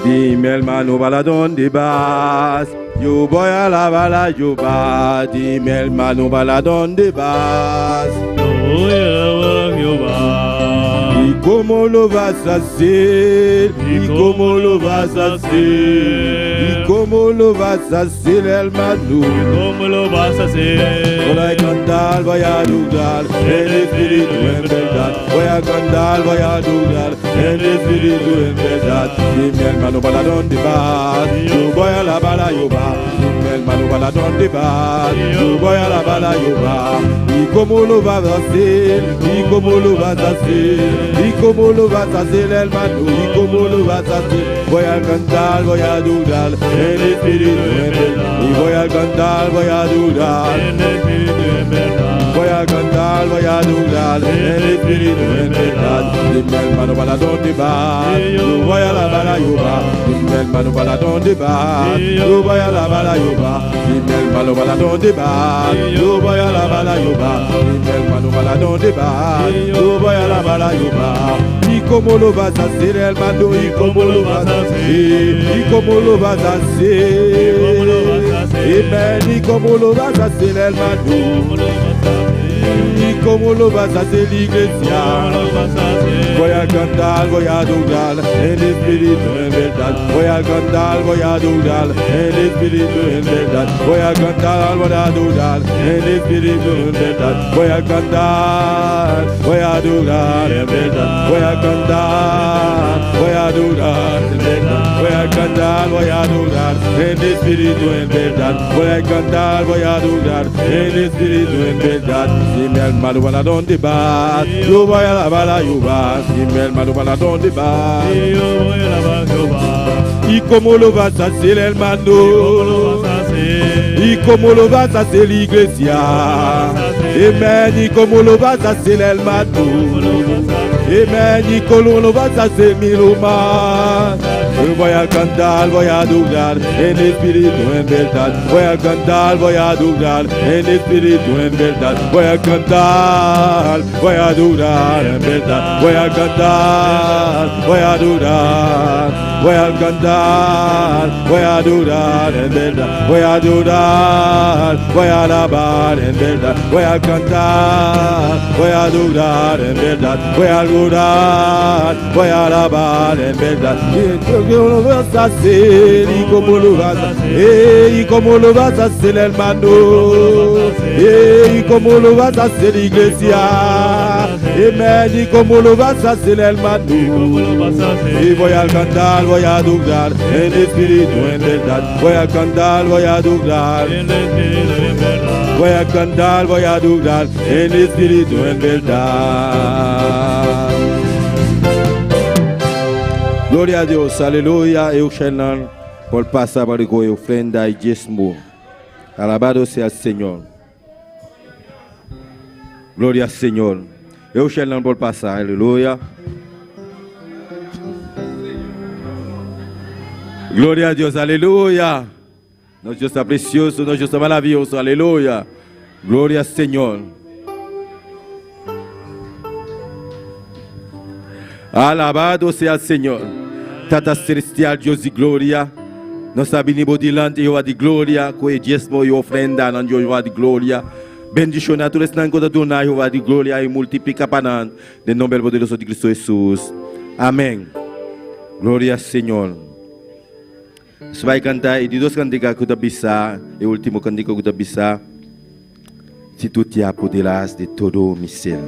Dime hermano para dónde vas. Yo voy a alabar a Jehová. Dime hermano para dónde vas. Yo voy a alabar a Jehová. ¿Y cómo lo vas a hacer? ¿Y cómo lo vas a hacer? ¿Y cómo lo vas a hacer, hermano? ¿Y cómo lo vas a hacer? Voy a cantar, voy a adorar, en espíritu, en verdad. Voy a cantar, voy a adorar, en espíritu, en verdad. Dime hermano, ¿para dónde vas? Yo voy a alabar a Jehová. Dime hermano, hermano, para dónde vas? Yo voy a alabar a Jehová. ¿Y cómo lo vas a hacer? ¿Y cómo lo vas a hacer? ¿Y cómo lo vas a hacer, hermano? ¿Y cómo lo vas a hacer? Voy a cantar, voy a adorar en espíritu, en verdad. Y voy a cantar, voy a adorar En espíritu en verdad. Voy a cantar, voy a adorar en espíritu, en verdad. Dime hermano, ¿para dónde vas? Yo voy a alabar a Jehová. Dime hermano, ¿para dónde vas? Yo voy a alabar a Jehová. Dime hermano, ¿para dónde vas? Yo voy a alabar a Jehová. Dime hermano, ¿para dónde vas? Yo voy a alabar a Jehová. ¿Y cómo lo vas a hacer, hermano? ¿Y cómo lo vas a hacer? ¿Y cómo lo vas a hacer? ¿Y cómo lo vas a hacer? Amen. ¿Y cómo lo vas a hacer, hermano? ¿Cómo lo vas a hacer? ¿Y cómo lo vas a hacer, iglesia? ¿Cómo lo vas a hacer? Voy a cantar, voy a adorar en espíritu, en verdad. Voy a cantar, voy a adorar en espíritu, en verdad. Voy a cantar, voy a adorar en espíritu, en verdad. Voy a cantar, voy a adorar en verdad. Voy a cantar, voy a adorar en verdad. Voy a cantar, voy a adorar en espíritu, en verdad. Voy a cantar, voy a adorar en espíritu, en verdad. Dime hermano, ¿para dónde vas? Yo voy a alabar a Jehová. Dime hermano, ¿para dónde vas? Yo voy a alabar a Jehová. ¿Y cómo lo vas a hacer, hermano? ¿Cómo lo vas a hacer? ¿Y cómo lo vas a hacer, iglesia? Amén. ¿Y cómo lo vas a hacer, hermano? ¿Cómo lo vas a hacer? Amén. ¿Y cómo lo vas a hacer, mi hermano? Yo voy a cantar, voy a adorar en espíritu, en verdad. Voy a cantar, voy a adorar en espíritu, en verdad. Voy a cantar, voy a adorar en verdad. Voy a cantar, voy a adorar, voy a cantar, voy a adorar en verdad. Voy a adorar, voy a alabar en verdad. Voy a cantar, voy a adorar en verdad. Voy a adorar, voy a alabar en verdad. Y cómo lo vas a hacer, y cómo lo vas a hacer, y cómo lo vas a hacer, hermano, y cómo lo vas a hacer, iglesia, amén, y cómo lo vas a hacer, hermano. ¿Cómo lo vas a hacer? Y voy a cantar, voy a adorar en espíritu, en verdad. Voy a cantar, voy a adorar. En espíritu en verdad. Voy a cantar, voy a adorar en espíritu, en verdad. Gloria a Dios, aleluya. Eugenio, por pasar por recoger ofrenda y diezmo. Alabado sea el Señor. Gloria al Señor. Eugenio, por pasar, aleluya. Gloria a Dios, aleluya. Nuestro Dios está precioso, nuestro Dios está maravilloso, aleluya. Gloria al Señor. Alabado sea el Señor. Tata celestial, Dios de gloria. Nos venimos delante Jehová de gloria, con el diezmo y ofrenda, en Jehová de gloria. Bendición a todos los que donar Jehová de gloria y multiplica para en nombre poderoso de Cristo Jesús. Amén. Gloria al Señor. Se vai cantar, e de dois cantigas que eu bisa, e o último cantigo que eu bisa, si tú te apoderas de todo mi ser.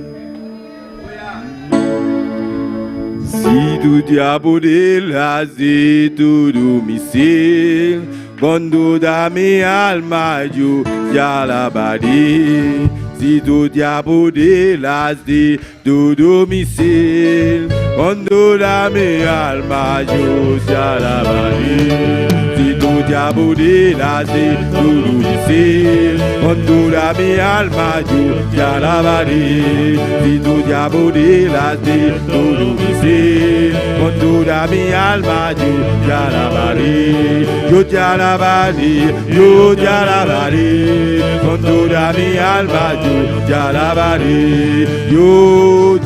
Si tú te apoderas de todo mi ser, con toda mi alma yo te alabaré. Si tú te apoderas de todo mi ser, con toda mi alma yo te alabaré. Si tú te apoderas de todo mi ser, con toda mi alma yo te alabaré. Si tú te apoderas de todo mi ser, con toda mi alma yo te alabaré. Yo te alabaré, yo te alabaré, con toda mi alma yo te alabaré. Yo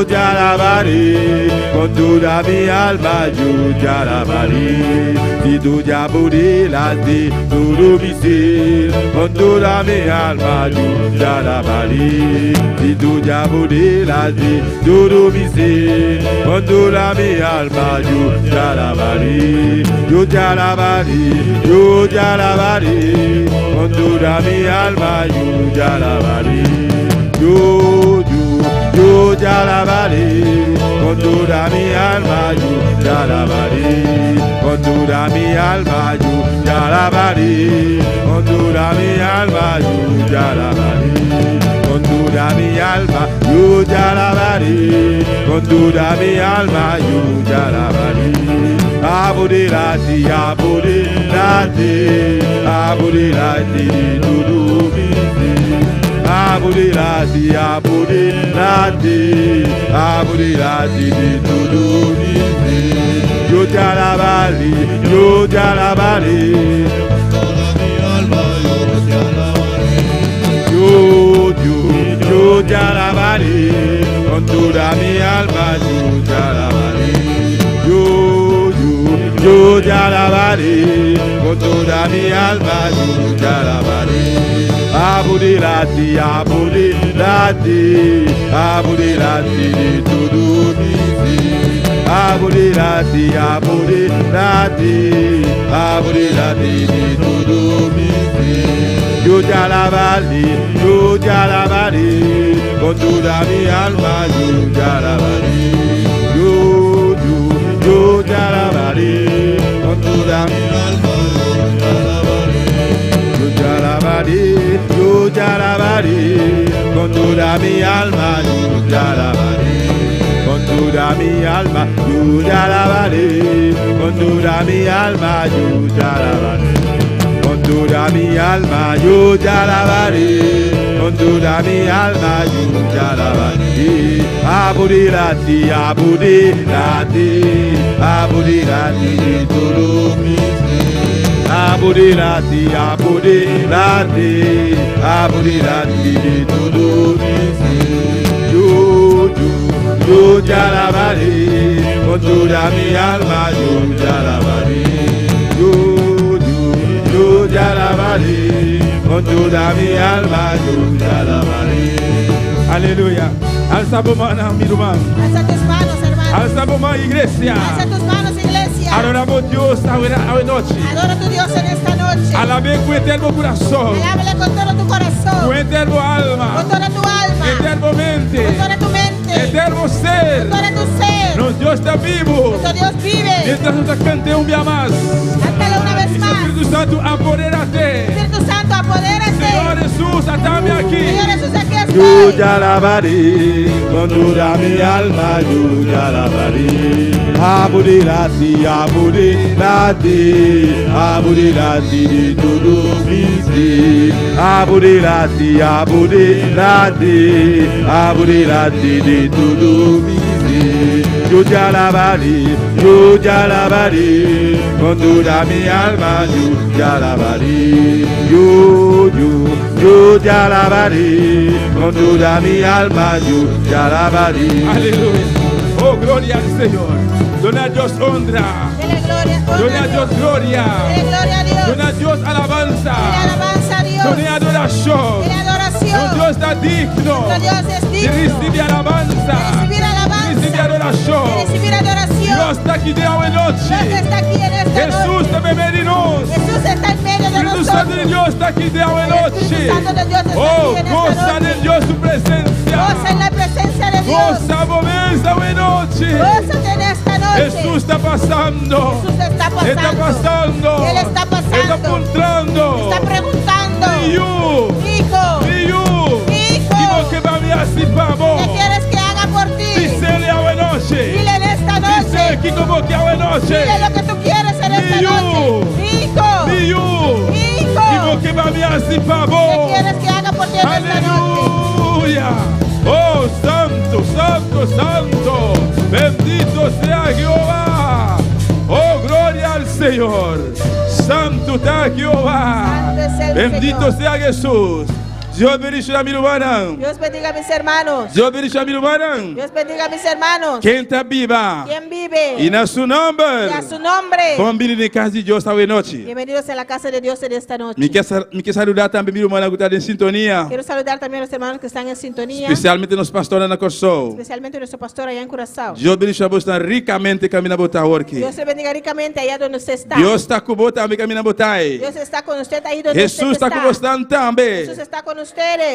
te alabaré, con toda mi alma yo te alabaré. Si tú te apoderas de todo mi ser, con toda mi alma yo te alabaré. Si tú te apoderas de todo mi ser, con toda mi alma yo te alabaré. Yo te alabaré, yo te alabaré, con toda mi alma yo te alabaré. Yo te alabaré, con toda mi alma yo te alabaré. Con toda mi alma yo te alabaré. Con toda mi alma yo te alabaré. Con toda mi alma yo te alabaré. Con toda mi alma yo te alabaré. Apoderate, apoderate, apoderate de todo mi ser. Apoderate, apoderate, apoderate de todo mi ser. Yo te alabaré, yo te alabaré. Yo, yo, yo te alabaré, con toda mi alma yo te alabaré. Yo, yo, yo te alabaré, con toda mi alma yo te alabaré. Apoderate, apoderate, apoderate de todo mi ser. Apoderate, apoderate, apoderate de todo mi ser. Yo te alabaré, yo te alabaré, con toda mi alma yo te alabaré. Yo, yo, yo te alabaré, con toda mi alma yo te alabaré. Yo te alabaré, yo te alabaré, con toda mi alma yo te alabaré. Con toda mi alma yo te alabaré, con toda mi alma yo te alabaré. Con toda mi alma yo te alabaré, con toda mi alma yo te alabaré. Apoderate, apoderate, apoderate de todo mi ser. Apoderate, apoderate, apoderate de todo mi ser. Yo, yo, yo te alabaré, con toda mi alma yo te alabaré. Yo, yo, yo te alabaré, con toda mi alma yo te alabaré. Aleluya. Alsa bo man, mi ruman. Alza tus manos, hermano. Alsa bo man, iglesia. Alza tus manos, iglesia. Adorá bo Dios awe nochi. Adora a tu Dios en esta noche. Alab'é ku henter bo kurason. Alábale con todo tu corazón. Ku henter bo alma. Con toda tu alma. Henter bo mente. Con toda tu mente. Henter bo ser. Con todo tu ser. Nos Dios ta bibu. Nuestro Dios vive. Mientras nos kant'é un bia mas. Cántalo una vez más. Spiritu Santu, apoderate. Espíritu Santo, apodérate. Señor Jesús, ata mi aki. Señor Jesús, aquí Yo estoy. te alabaré, con toda mi alma yo te alabaré. Apoderate, apoderate, apoderate de todo mi ser. Apoderate, apoderate, apoderate de todo mi ser. Yo te alabaré, yo te alabaré, con toda mi alma yo te alabaré. Yo, yo, yo te alabaré, con toda mi alma yo te alabaré. Aleluya. Oh, gloria al Señor. Duna Dios honra. Dele gloria, honra Duna a Dios Dios. gloria. Dele gloria a Dios. Duna Dios alabansa. Dele alabanza a Dios. Duna adorashon. Dele adoración. Nos Dios ta digno. Nuestro Dios es Di digno. risibí alabansa. De recibir alabanza. Di risibí adorashon. De recibir adoración. Dios ta aki awe nochi. Dios está aquí en esta Jesús noche. ta meimei di nos. Jesús está en medio de Spiritu Santu di nosotros. Dios ta aki awe El nochi. Espíritu Santo de Dios está Oh, aquí en esta gosa noche. den Dios su presensia. Goza en la presencia de Dios. Gosa bo mes awe nochi. Gózate en esta noche. Jesús ta pasando. Jesús está pasando. E ta pasando. Él está pasando. E ta puntrando. Está preguntando. Mi yu. Hijo. Mi yu. Hijo. Kiko ke pa mi hasi pa bo. ¿Qué quieres que haga por ti? Bis'é awe nochi. Dile en esta Bis'é noche. kiko bo ke awe nochi. Dile lo que tú quieres en esta Mi yu. noche. Hijo. Mi yu. Hijo. Kiko ke pa mi hasi pa bo. ¿Qué quieres que haga por ti en esta noche? Aleluya. Oh, santu, santu, santu. Bendito sea Jehová. Oh, gloria al Señor. Santu ta Jehová. Santo es el Bendito Señor. sea Jesús. Dios bendishoná mi rumannan. Dios bendiga a mis hermanos. Dios bendishoná mi rumannan. Dios bendiga a mis hermanos. Ken ta biba? ¿Quién vive? I na su nòmber. Y a su nombre. Bon bini na kas di Dios awe nochi. Bienvenidos a la casa de Dios en esta noche. Mi ke mi ke saludá tambe mi rumannan ku ta den sintonia. Quiero saludar también a los hermanos que están en sintonía. Espesialmente nos pastor na Kòrsou. Especialmente nuestro pastor allá en Curazao. Dios bendishoná boso rikamente kaminda bo ta awor aki. Dios le bendiga ricamente allá donde usted está. Dios ta ku bo tambe kaminda bo ta. Dios está con usted ahí donde Jesús usted ta ku está. boso tambe. Jesús está con ustedes.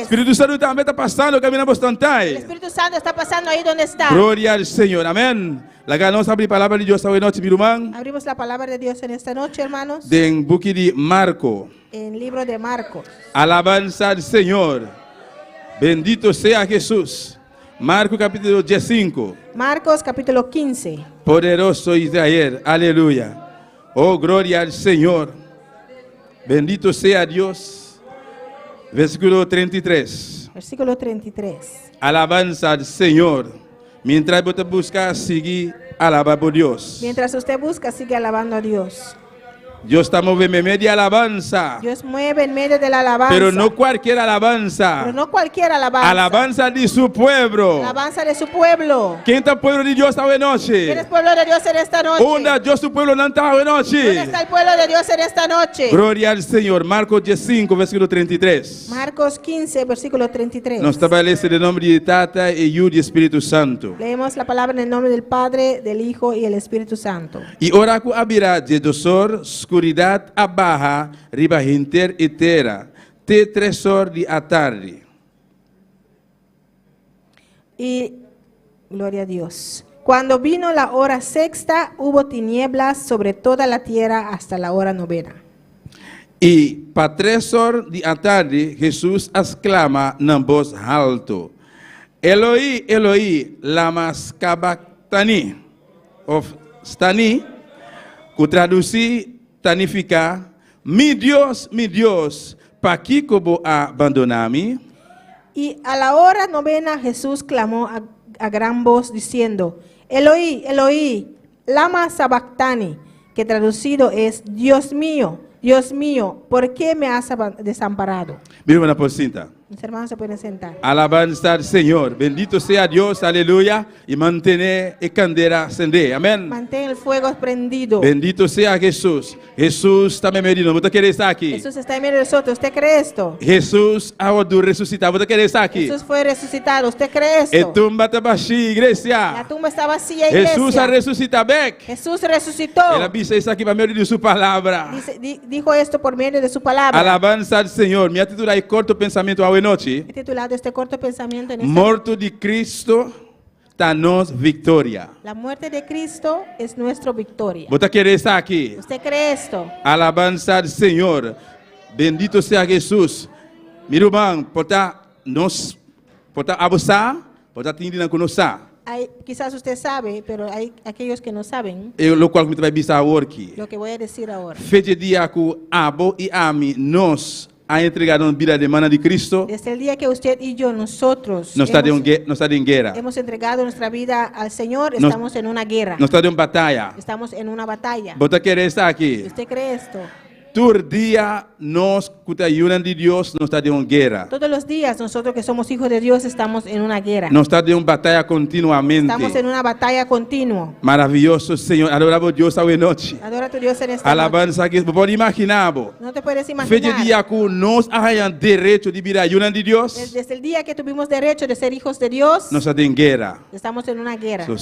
Spiritu Santu tambe ta pasando kaminda bo ta. El Espíritu Santo está pasando ahí donde está. Gloria al Señor. Amèn. Laga nos habri palabra di Dios awe nochi, mi ruman. Abrimos la palabra de Dios en esta noche, hermanos. Den buki di Marko. En libro de Marcos. Alabansa al Señor. Bendito sea Jesús. Marko kapítulo 15. Marcos capítulo 15. Poderoso Israel. Aleluya. Oh, gloria al Señor. Bendito sea Dios. Versíkulo 33. Versículo 33. Alabansa al Señor. Mientras bo ta buska, sigui alabá bo Dios. Mientras usted busca, sigue alabando a Dios. Dios ta move meimei di alabansa. Dios mueve en medio de la alabanza. Pero no kualke alabansa. Pero no cualquier alabanza. Alabansa di su pueblo. Alabanza de su pueblo. Ken ta pueblo di Dios awe nochi? ¿Quién es pueblo de Dios en esta noche? Unda Dios su pueblonan ta awe nochi? ¿Dónde está el pueblo de Dios en esta noche? Gloria al Señor. Marcos 15, versíkulo 33. Marcos 15, versículo 33. Nos ta lesa den nòmber di Tata i Yu i Spiritu Santu. Leemos la palabra en el nombre del Padre, del Hijo y el Espíritu Santo. I ora ku a bira 12 or, skuridat a baha riba henter e tera, te 3 or di atardi. Y gloria a Dios. Cuando vino la hora sexta, hubo tinieblas sobre toda la tierra hasta la hora novena. I pa 3 or di atardi, Hesus a sklama na bos haltu: Eloi, Eloi, lama sabachthani. Òf stani, ku tradusí ta nifiká: Mi Dios, mi Dios, pakiko bo a bandoná mi? Y a la hora novena Jesús clamó a gran voz diciendo: Eloí, Eloí, lama sabactani, que traducido es: Dios mío, Dios mío, ¿por qué me has desamparado? Mi rumannan por sinta. Mis hermanos se pueden sentar. Alabansa al Señor. Bendito sea Dios, aleluya. I mantené e kandela sendé. Amèn. Mantén el fuego prendido. Bendito sea Jesús. Jesús ta meimei di nos. Bo ta kere esaki? Jesús está en medio de nosotros. ¿Usted cree esto? Jesús a wòrdu resusitá. Bo ta kere esaki? Jesús fue resucitado. ¿Usted cree E esto? tumba ta bashí, iglesia. La tumba está vacía, iglesia. Jesús a resusitá bèk. Jesús resucitó. El a bisa esaki pa medio di su palabra. Dijo esto por medio de su palabra. Alabansa al Señor. Mi a titulá e korto pensamentu awe nochi. He titulado este corto pensamiento en esta Morto di Kristu ta nos viktoria. La muerte de Cristo es nuestra victoria. Bo ta kere esaki? ¿Usted cree esto? Alabansa al Señor. Bendito sea Jesús. Mi ruman, por ta nos, por ta abo sa, por ta tin hende ku no sa. Hay, quizás usted sabe, pero hay aquellos que no saben E loke mi ta bai bisa awor aki. lo que voy a decir ahora. For di dia ku abo i ami nos a entregá nos bida den man di Kristu, Desde el día que usted y yo, nosotros, nos ta den hemos, nos ta den guera. hemos entregado nuestra vida al Señor, estamos en una guerra. Nos ta den bataya. Estamos en una batalla. Bo ta kere esaki? ¿Usted cree esto? Tur dia nos ku ta yu di Dios, nos ta den un guera. Todos los días nosotros que somos hijos de Dios estamos en una guerra. Nos ta den un bataya kontinuamente. Estamos en una batalla continua. Maravioso Señor. Adorá Dios awe nochi. Adora a tu Dios en esta noche. Alabansa ku bo por imaginá. No te puedes For di imaginar. dia ku nos a haña derecho di bira yu di Dios, Desde el día que tuvimos derecho de ser hijos de Dios, nos ta den guera. estamos en una guerra. So,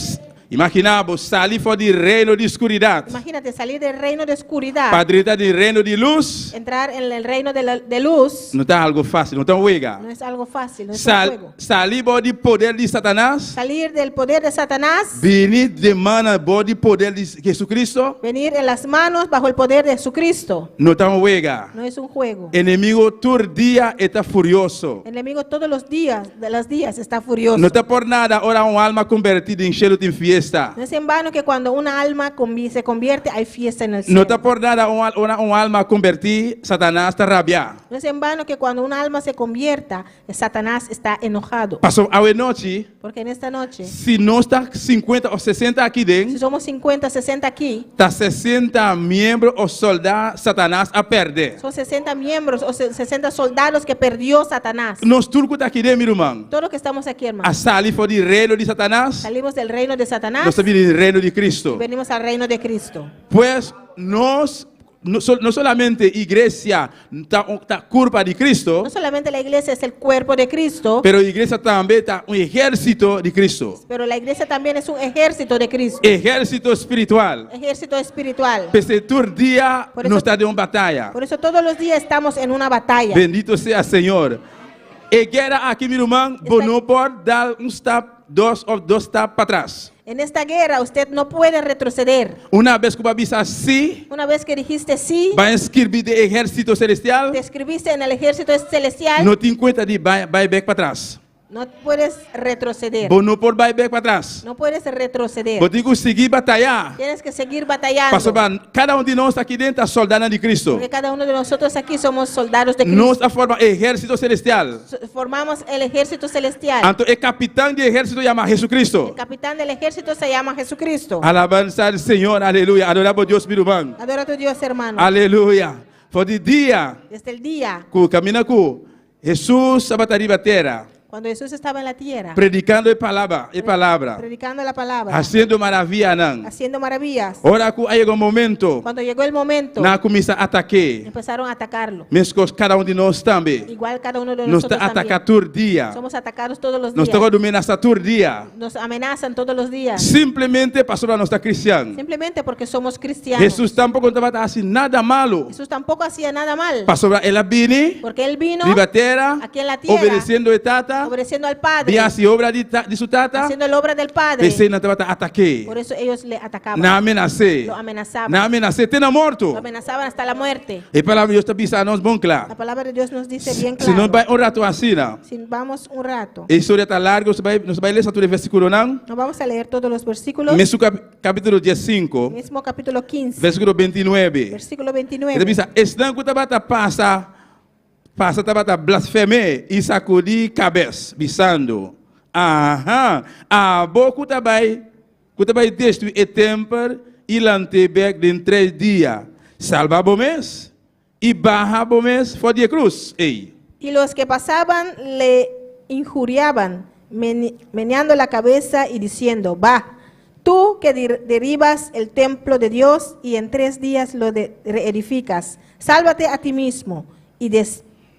imaginá bo, sali for di reino di skuridat. Imagínate salir del reino de oscuridad, Pa drenta den reino di lus, entrar en el reino de luz, no ta algu fásil, no ta un wega. no es algo fácil, no es un juego. Sali for di poder di Satanas, Salir del poder de Satanás, bini den man bou di poder di Jesucristo, venir en las manos bajo el poder de Jesucristo, no ta un wega. no es un juego. Enemigu tur dia ta furioso. El enemigo todos los días, de los días está furioso. No ta por nada, ora un alma konvertí den shelu tin fiesta. No es en vano que cuando una alma se convierte hay fiesta en el cielo. No ta por nada, ora un alma konvertí, Satanas ta rabia. No es en vano que cuando un alma se convierta, Satanás está enojado. Paso awe nochi, Porque en esta noche, si nos ta 50 òf 60 aki si den, somos 50, 60 aquí, ta 60 miembro òf sòldá Satanas a pèrdè. son 60 miembros o 60 soldados que perdió Satanás. Nos tur ku ta aki den, mi ruman, Todos los que estamos aquí, hermano, a sali for di reino di Satanas, salimos del reino de Satanás nos ta bin den reino di Kristu. y venimos al reino de Cristo. Pues nos, no solamente iglesia ta kurpa di Kristu, No solamente la iglesia es el cuerpo de Cristo, pero iglesia tambe ta un ehérsito di Kristu. pero la iglesia también es un ejército de Cristo. Ehérsito spiritual. Ejército espiritual. P'esei tur dia Por eso- nos ta den un bataya. Por eso todos los días estamos en una batalla. Bendito sea Señor. E guera aki, mi ruman, Está- no por dal un stap, dos òf dos stap pa tras. En esta guerra usted no puede retroceder. Unabes ku bo a bisa si, Una vez que dijiste sí, b'a inskribí den ehérsito selestial, te inscribiste en el ejército celestial, no tin kuenta di bai bai bèk patras. no puedes retroceder. Bo no por bai bèk patras. No puedes retroceder. Bo tin ku sigui batayá. Tienes que seguir batallando. Pasobra kada un di nos aki den ta sòldánan di Kristu. Porque cada uno de nosotros aquí somos soldados de Cristo. Nos a forma ehérsito selestial. Formamos el ejército celestial. Anto e kapitan di ehérsito yama Hesukristu. El capitán del ejército se llama Jesucristo. Alabansa al Señor, aleluya. Adorá bo Dios, mi ruman. Adora a tu Dios, hermano. Aleluya. For di dia Desde el día ku kaminda ku Hesus tabata riba tera. cuando Jesús estaba en la tierra, Predikando e palabra, e palabra. predicando la palabra, Hasiendo maravianan. haciendo maravillas. Ora ku a yega un momento, Cuando llegó el momento, nan a kuminsá atak'é. empezaron a atacarlo. Meskos kada un di nos tambe. Igual cada uno de Nos ta nosotros también. ataká tur dia. Somos atacados todos los Nos ta días. wòrdu menasá tur dia. Nos amenazan todos los días. Simplemente pasobra nos ta kristian. Simplemente porque somos cristianos. Hesus tampoko no tabata hasi nada malu. Jesús tampoco hacía nada mal. Pasobra el a bini Porque él vino riba tera, aquí en la tierra, obedesiendo e Tata, obedeciendo al Padre, bi hasi obra di, ta, di su Tata, haciendo la obra del Padre. p'esei nan tabata atak'é. Por eso ellos le atacaban. Nan a menas'é. Lo amenazaban. Nan a menas'é te na morto. Lo amenazaban hasta la muerte. E Palabra di Dios ta bisa nos bon kla. La palabra de Dios nos dice bien Si nos claro. bai un ratu asina, Si vamos un rato. e historia ta largu, nos bai, nos bai lesa tur e versíkulonan. No vamos a leer todos los versículos. Mesun kapítulo diesinku, Mismo capítulo 15, versíkulo beintinuebe. versículo E ta 29. bisa, Esnan ku tabata pasa, pasa tabata blasfem'é i sakudí kabes, bisando, Aha, abo ku ta bai, ku ta bai destruí e tèmpel i lant'é bèk den tres dia, salba bo mes i baha bo mes for di e krus ei. Y los que pasaban le injuriaban, meneando la cabeza y diciendo, Va, tú que derribas el templo de Dios y en tres días lo reedificas, sálvate a ti mismo y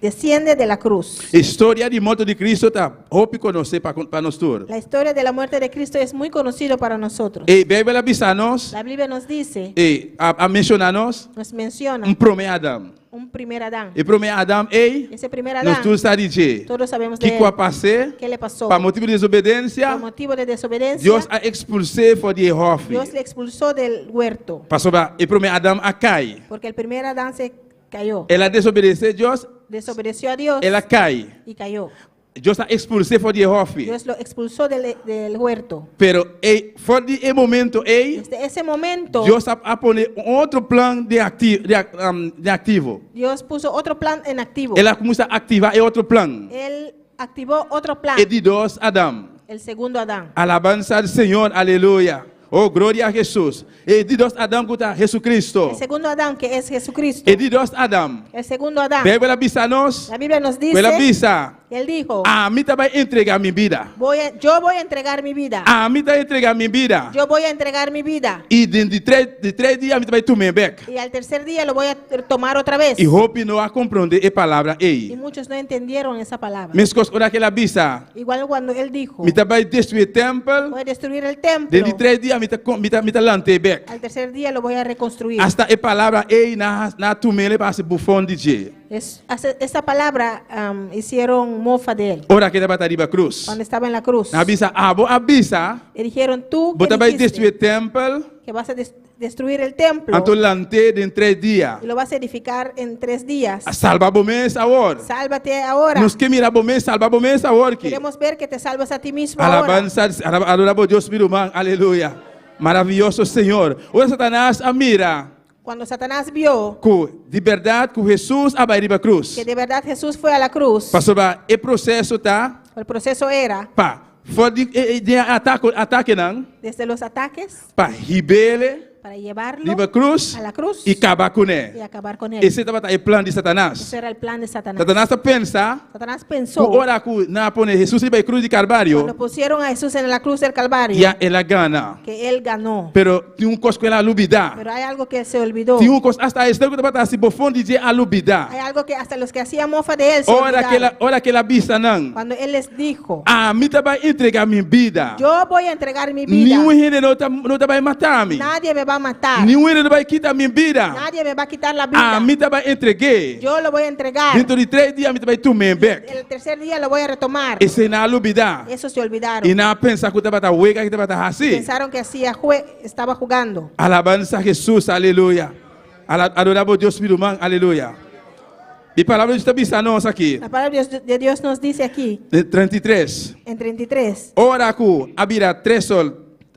desciende de la cruz. Historia di morto di Cristo ta hopi conoce pa pa nos tur. La historia de la muerte de Cristo es muy conocido para nosotros. E Bijbel a bisa nos, La Biblia nos dice, e a, a menciona nos, nos menciona un prome Adam. un primer Adán. E prome Adam ei, Ese primer nos Adán, tur sa di dje. todos sabemos de Kiko a él. pas'é? ¿Qué le pasó? Pa motibu di desobedensia, Por motivo de desobediencia, Dios a ekspuls'é for di e hòfi. Dios le expulsó del huerto. Pasobra e prome Adam a kai. Porque el primer Adán se cayó. El a desobedesé Dios, Desobedeció a Dios el a kai. y cayó. Dios a ekspuls'é for di e hòfi. Dios lo expulsó del, del huerto. Pero ei, for di e momento ei, Desde ese momento, Dios a, a pone un otro plan di, acti, di, um, di activo. Dios puso otro plan en activo. El a kuminsá aktivá e otro plan. Él activó otro plan, E di dos Adam. el segundo Adán. Alabansa al Señor, aleluya. Oh, gloria a Jesús. E di dos Adam ku ta Jesucristo. El segundo Adán, que es Jesucristo. E di dos Adam. El segundo Adán. Bijbel a bisa nos. La Biblia nos Ku el a dice, bisa, él dijo, Ami ta bai entregá mi bida. voy a- yo voy a entregar mi vida. Ami ta entregá mi bida. Yo voy a entregar mi vida. I den di tres, di tres dia mi ta bai tum'é bèk. Y al tercer día lo voy a tomar otra vez. I hopi no a komprondé e palabra Y ei. muchos no entendieron esa palabra. Meskos ora ku el a bisa, Igual cuando él dijo, Mi ta bai destruí e tèmpel, voy a destruir el den templo. di tres dia mi ta, mi ta, mi ta lant'é bèk. Al tercer día lo voy a reconstruir. Asta e palabra ei nan a tum'é pa hasi bufon di dje. Es, esa palabra hicieron mofa de él Ora ku e tabata riba krus. cuando estaba en la cruz. Nan a bisa, abo a bisa, Le dijeron, tú bo que ta bai dijiste destruí e tèmpel, que vas a destruir el templo anto lant'é den tres dia. y lo vas a edificar en tres días. Salba bo mes awor. Sálvate ahora. Nos ke mira bo mes salba bo mes awor ki. Queremos ver que te salvas a ti mismo ahora. Alabanza, adora bo Dios mi ruman. Aleluya. Maraviyoso Señor. Ora Satanás a mira Cuando Satanás vio ku di bèrdat ku Hesus a bai riba krus. que de verdad Jesús fue a la cruz, Pasobra e proseso ta el proceso era pa for di e, e, atako, atakenan desde los ataques pa hib'é para llevarlo riba krus a la cruz i kaba kuné. y acabar con él. Esei tabata e plan di Satanas. Ese era el plan de Satanás. Satanas a pensa Satanás ku pensó ora ku nan a pone Hesus riba e krus di Kalvario, cuando pusieron a Jesús en la cruz del Calvario ya el a gana. que él ganó. Pero tin un kos ku el a lubidá. Pero hay algo que se olvidó. Tin un kos asta esnan ku tabata hasi bofon di dje a lubidá. Hay algo que hasta los que hacían mofa de él se Ora ku el a, olvidaron. ora ku el a bisa nan, Cuando él les dijo, Ami ta bai entregá mi bida. yo voy a entregar mi vida. Niun hende no ta no ta bai mata mi. Nadie me va va a matar. Ningun hende no ta bai kita mi bida. Nadie me va a quitar la vida. Ami ta bai entreg'é. Yo lo voy a entregar. Dentro di tres dia mi ta bai tum'é bèk. El tercer día lo voy a retomar. Esei nan a lubidá. Eso se olvidaron. I nan a pensa ku tabata wega ku tabata hasi. Pensaron que hacía jue estaba jugando. Alabansa Hesus, aleluya. Ala adora bo Dios mi ruman, aleluya. E palabra di Dios ta bisa nos aki. La palabra de Dios, de Dios nos dice aquí Den 33. en 33. Ora ku a bira tres or,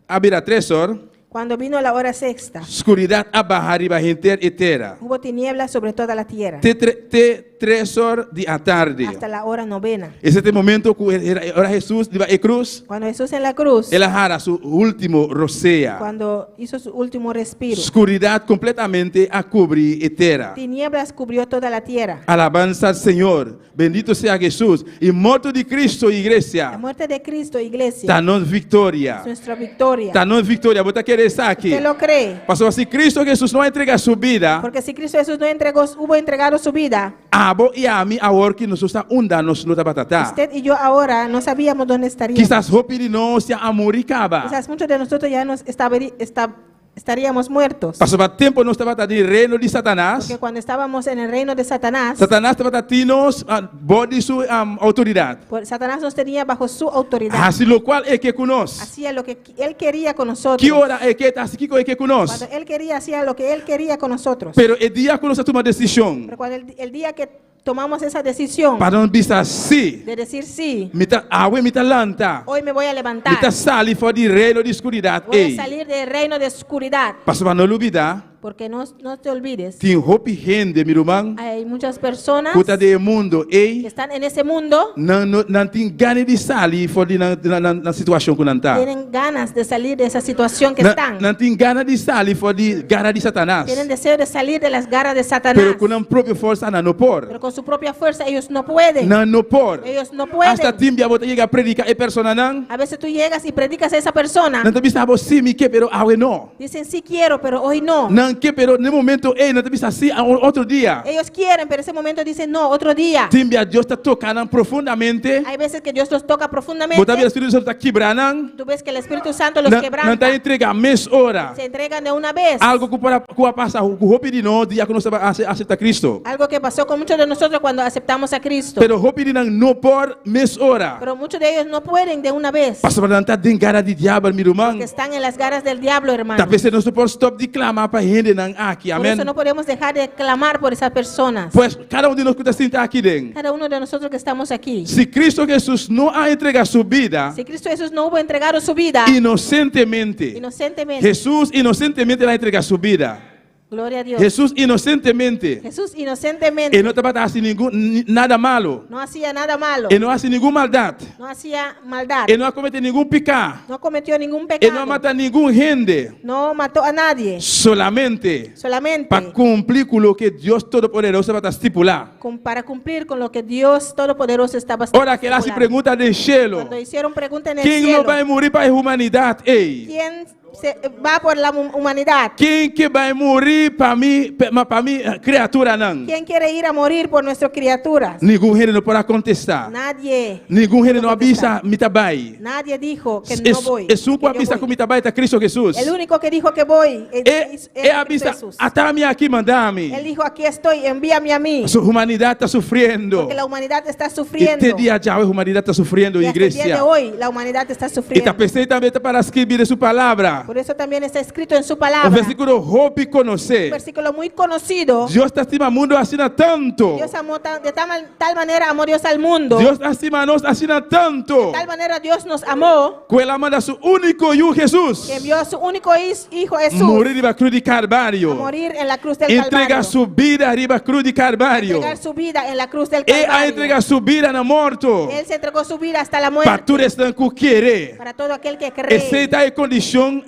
a bira tres or, Cuando vino la hora sexta, skuridat a baha riba henter e tera. hubo tinieblas sobre toda la tierra Te tre, te tres or di atardi. hasta la hora novena. Ese ta e momento ku ora Hesus riba e krus, Cuando Jesús en la cruz, el a hara su último rosea. cuando hizo su último respiro, Skuridat kompletamente a kubri e tera. tinieblas cubrió toda la tierra. Alabansa al Señor. Bendito sea Jesús. E morto di Cristo, iglesia. La muerte de Cristo, iglesia. Ta nos victoria. Es nuestra victoria. Ta nos victoria. Bo ta kere esaki? Usted lo cree? Pasobra si Cristo Jesús no a entrega su bida. Porque si Cristo Jesús no entregó, hubo entregado su vida. Abo y ami awor ki nos ta unda nos lo tabata ta. Usted y yo ahora no sabíamos dónde estaríamos. Kisas hopi di nos ya a muri caba. Quizás muchos de nosotros ya nos estaberi, esta, estaríamos muertos. Pasobra tempo nos tabata den reino di Satanas. Porque cuando estábamos en el reino de Satanás. Satanas tabata tin nos bou di su autoridad. Satanás nos tenía bajo su autoridad. Hasi locual e ke cu nos. Hacía lo que él quería con nosotros. Ki ora e ke ta hasi kico e ke cu nos. Cuando él quería hacía lo que él quería con nosotros. Pero e dia cu nos a tuma decision. Pero cuando el, el día que tomamos esa decisión. Pa nos bisa sí. De decir sí. Mi ta, awe mi ta lanta. Hoy me voy a levantar. Mi ta sali for di reino di oscuridad Voy ey. a salir del reino de oscuridad. Pasobra no lubida. Porque no, no te olvides. Tin hopi hende, mi ruman. Hay muchas personas. Ku ta den e mundo ey. Que están en ese mundo. Nan no, nan tin gana di sali for di nan, nan, nan situacion ku nan ta. Tienen ganas de salir de esa situación que Nan, están. nan tin gana di sali for di gara di Satanas. Tienen deseo de salir de las garras de Satanás. Pero ku nan propio forsa nan no por. Pero con su propia fuerza ellos no pueden. Nan no por. Ellos no pueden. Hasta tin bia bo ta yega a predica e personanan. A veces tú llegas y predicas a esa persona. Nan ta bisa bo si mi ke pero awe no. Dicen sí quiero pero hoy no. Nan ke pero n'e momento ey nan ta bisa si otro dia. Ellos quieren pero ese momento dicen no otro dia. Tin bia Dios ta toca nan profundamente. Hay veces que Dios los toca profundamente. Bo ta mira Spiritu Santo ta kibra nan. Tú ves que el Espíritu Santo los Nan, quebranta. nan ta entrega mes ora. Se entregan de una vez. Algo ku por a, ku a pasa ku hopi di nos dia ku nos tabata acepta Cristo. Algo que pasó con muchos de nosotros cuando aceptamos a Cristo. Pero hopi di nan no por mes ora. Pero muchos de ellos no pueden de una vez. Pasobra nan ta den gara di diabel, mi ruman. Porque están en las garras del diablo, hermano. Ta p'esei nos no por stop di clama pa hendenan aki. Por Amen. eso no podemos dejar de clamar por esas personas. Pues cada un di nos ku ta sinta aki den. Cada uno de nosotros que estamos aquí. Si Cristo Jesús no a entrega su bida. Si Cristo Jesús no hubo entregado su vida. Inocentemente. Inocentemente. Jesús inocentemente el a entrega su bida. Gloria a Dios. Jesús inocentemente. Jesús inocentemente. E no tabata hasi ningun nada malo. No hacía nada malo. E no a hasi ningun maldad. No hacía maldad. E no a comete ningun pica. No cometió ningún E no a pecado. mata ningun hende. No mató a nadie. Solamente. Solamente. Pa cumpli cu loke Dios Todopoderoso tabata stipula. Con, para cumplir con lo que Dios Todopoderoso estaba Ora cu el a hasi estipulando. pregunta den cielo. Cuando hicieron pregunta en el Ken lo cielo. bay muri pa e humanidad ey? ¿Quién se va por la humanidad? Ken ke bai muri pa mi, pa, pa mi criaturanan? ¿Quién quiere ir a morir por nuestras criaturas? Ningun hende no por a contesta. Nadie. Ningun hende no a bisa mi ta bai. Nadie dijo que no voy. Esun ku a que yo bisa voy. ku mi ta bai ta Cristo Jesús. El único que dijo que voy es, E, es, e a Cristo bisa, Jesús. ata mi aki, manda mi. Él dijo, aquí estoy, envíame a mí. Su humanidad ta sufriendo. Porque la humanidad está Y sufriendo. te dia djawe humanidad ta sufriendo, Y hasta el día iglesia. de hoy la humanidad está Y sufriendo. ta p'esei tambe ta para skirbi den su palabra. Por eso también está escrito en su Un palabra. versículo hopi conoce. Un versículo muy conocido. Dios ta stima mundo asina tanto. Dios amó de tal manera amó Dios al mundo. Dios ta stima nos asina tanto. De tal manera Dios nos amó. Ku el a manda su único yu Jesús. Que envió a su único hijo Jesús. Muri riba cruz di Calvario. A morir en la cruz del Entrega Calvario. su bida riba cruz di Calvario. Entregar su vida en la cruz del El a Calvario. entrega su bida na morto. Él se entregó su vida hasta la muerte. Pa tur esnan ku kere. Para todo aquel que cree. Esei ta e kondishon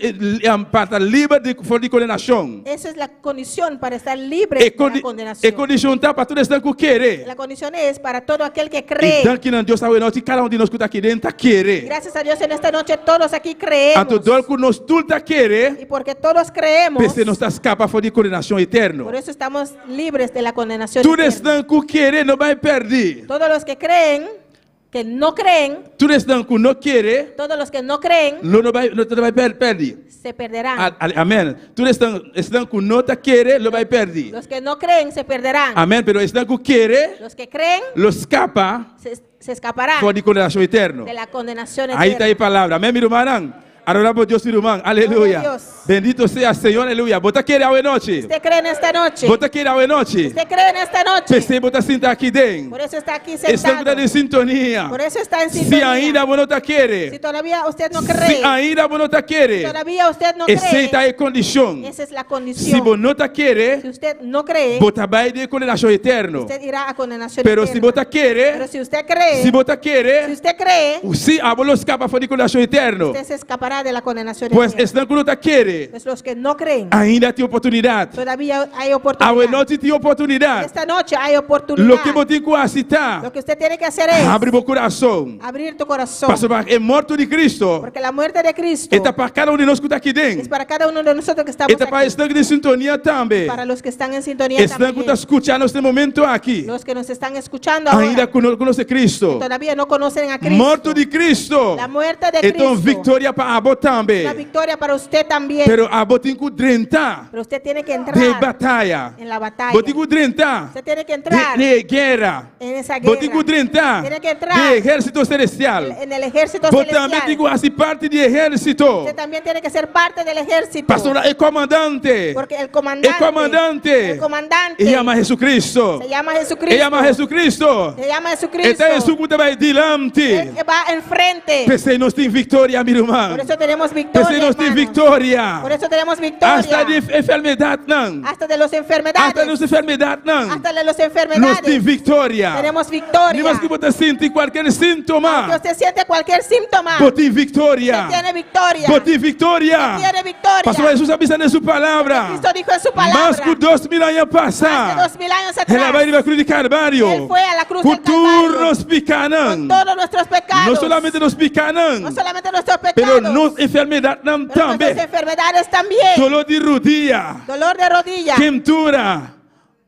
pa ta liber di for di kondenashon. Esa es la condición para estar libre E de la condi condenación. e kondishon ta pa tur esnan ku kere. La condición es para todo aquel que I cree. danki na Dios awe nochi kada un di nos ku ta aki den ta kere. Gracias a Dios en esta noche todos aquí creemos. Anto dor ku nos tur ta kere, Y porque todos creemos, p'esei nos ta skapa for di kondenashon eterno. por eso estamos libres de la condenación Tur eterna. esnan ku kere no bai pèrdí. Todos los que creen, Que no creen, Tur esnan ku no kere, todos los que no creen, lo no bai, lo ta bai per, pèrdí. se perderán. A- a- Amèn. Tur esnan, esnan ku no ta kere, lo bai pèrdí. Los que no creen se perderán. Amèn. Pero esnan ku kere, Los que creen lo skapa se, se escaparán for di kondenashon eterno. de la condenación Ahí ta eterna. e palabra. Amèn, mi rumannan. Adorá bo Dios, mi ruman. Gloria Aleluya. a Dios. Bendito sea Señor, aleluya. Bo ta kere awe nochi. Usted cree en esta noche. Bo ta kere awe nochi. Usted cree en esta noche. P'esei bo ta sinta aki den. Por eso está aquí Esnan ku sentado. ta den sintonia. Por eso está en Si sintonía. ainda bo no ta kere. Si todavía usted no Si cree. ainda bo no ta kere. Todavía usted no Esei cree. ta e kondishon. Esa es la Si condición. bo no ta kere, Si usted no cree, bo ta bai den kondenashon eterno. usted irá a condenación Pero si eterna. bo ta kere, Pero si usted cree, si bo ta si kere, usted cree, si abo lo skapa for di kondenashon eterno. usted se escapará de la condenación Pues eterna. esnan ku no ta kere, Pues los que no creen, ainda tin oportunidat. todavía hay oportunidad. Awe nochi tin oportunidat. Esta noche hay oportunidad. Loke bo tin ku hasi ta, Lo que usted tiene que hacer es habri bo kurason. abrir tu corazón. Pasobra e morto di Kristu Porque la muerte de Cristo e ta pa kada un di nos ku ta aki den. es para cada uno de nosotros que estamos E ta pa aquí. esnan ku ta den sintonia tambe. Para los que están en sintonía Esnan ku también. ta skuchando nos den e momento aki. Los que nos están escuchando ahora. Ainda ku no konosé Kristu. Todavía no conocen a Cristo. Morto di Kristu. La muerte de E ta un Cristo. viktoria pa abo tambe. Una victoria para usted también. Pero abo tin ku drenta Pero usted tiene que den entrar bataya. en la batalla. Bo tin ku drenta Usted tiene que entrar den guera. en esa Bo tin guerra. ku drenta Tiene que entrar den ehérsito selestial. en el ejército Bo tambe tin celestial. ku hasi parti di ehérsito. Usted también tiene que ser parte del ejército. Pasobra e komandante. Porque el comandante. E komandante. El comandante. E yama Jesucristo. Se llama Jesucristo. E yama Jesucristo. Se llama Jesucristo. E ta esun ku ta bai dilanti. El que va enfrente. P'esei nos tin viktoria, mi ruman. Por eso tenemos victoria. P'esei nos tin hermano. viktoria. Por eso tenemos victoria. Hasta di enfermedatnan. Hasta de los enfermedades. Hasta nos enfermedatnan. Hasta de los Nos tin enfermedades. viktoria. Tenemos victoria. Ni maske bo ta sinti kualke síntoma. Que usted siente cualquier síntoma. Bo tin viktoria. Usted tiene victoria. Bo tin viktoria. Usted tiene victoria. Pasobra Jesus a bisa den su palabra. Cristo dijo en su palabra. Mas ku 2000 aña pasá. Más de 2000 años atrás. El a bai riba krus di Kalvario. Él fue a la cruz Ku del Calvario. tur nos pikánan. Con todos nuestros pecados. No solamente nos pikánan. No solamente nuestros pecados. Pero nos enfermedatnan pero tambe. nuestras enfermedades también. Doló di rudia. Dolor de rodilla. Keintura.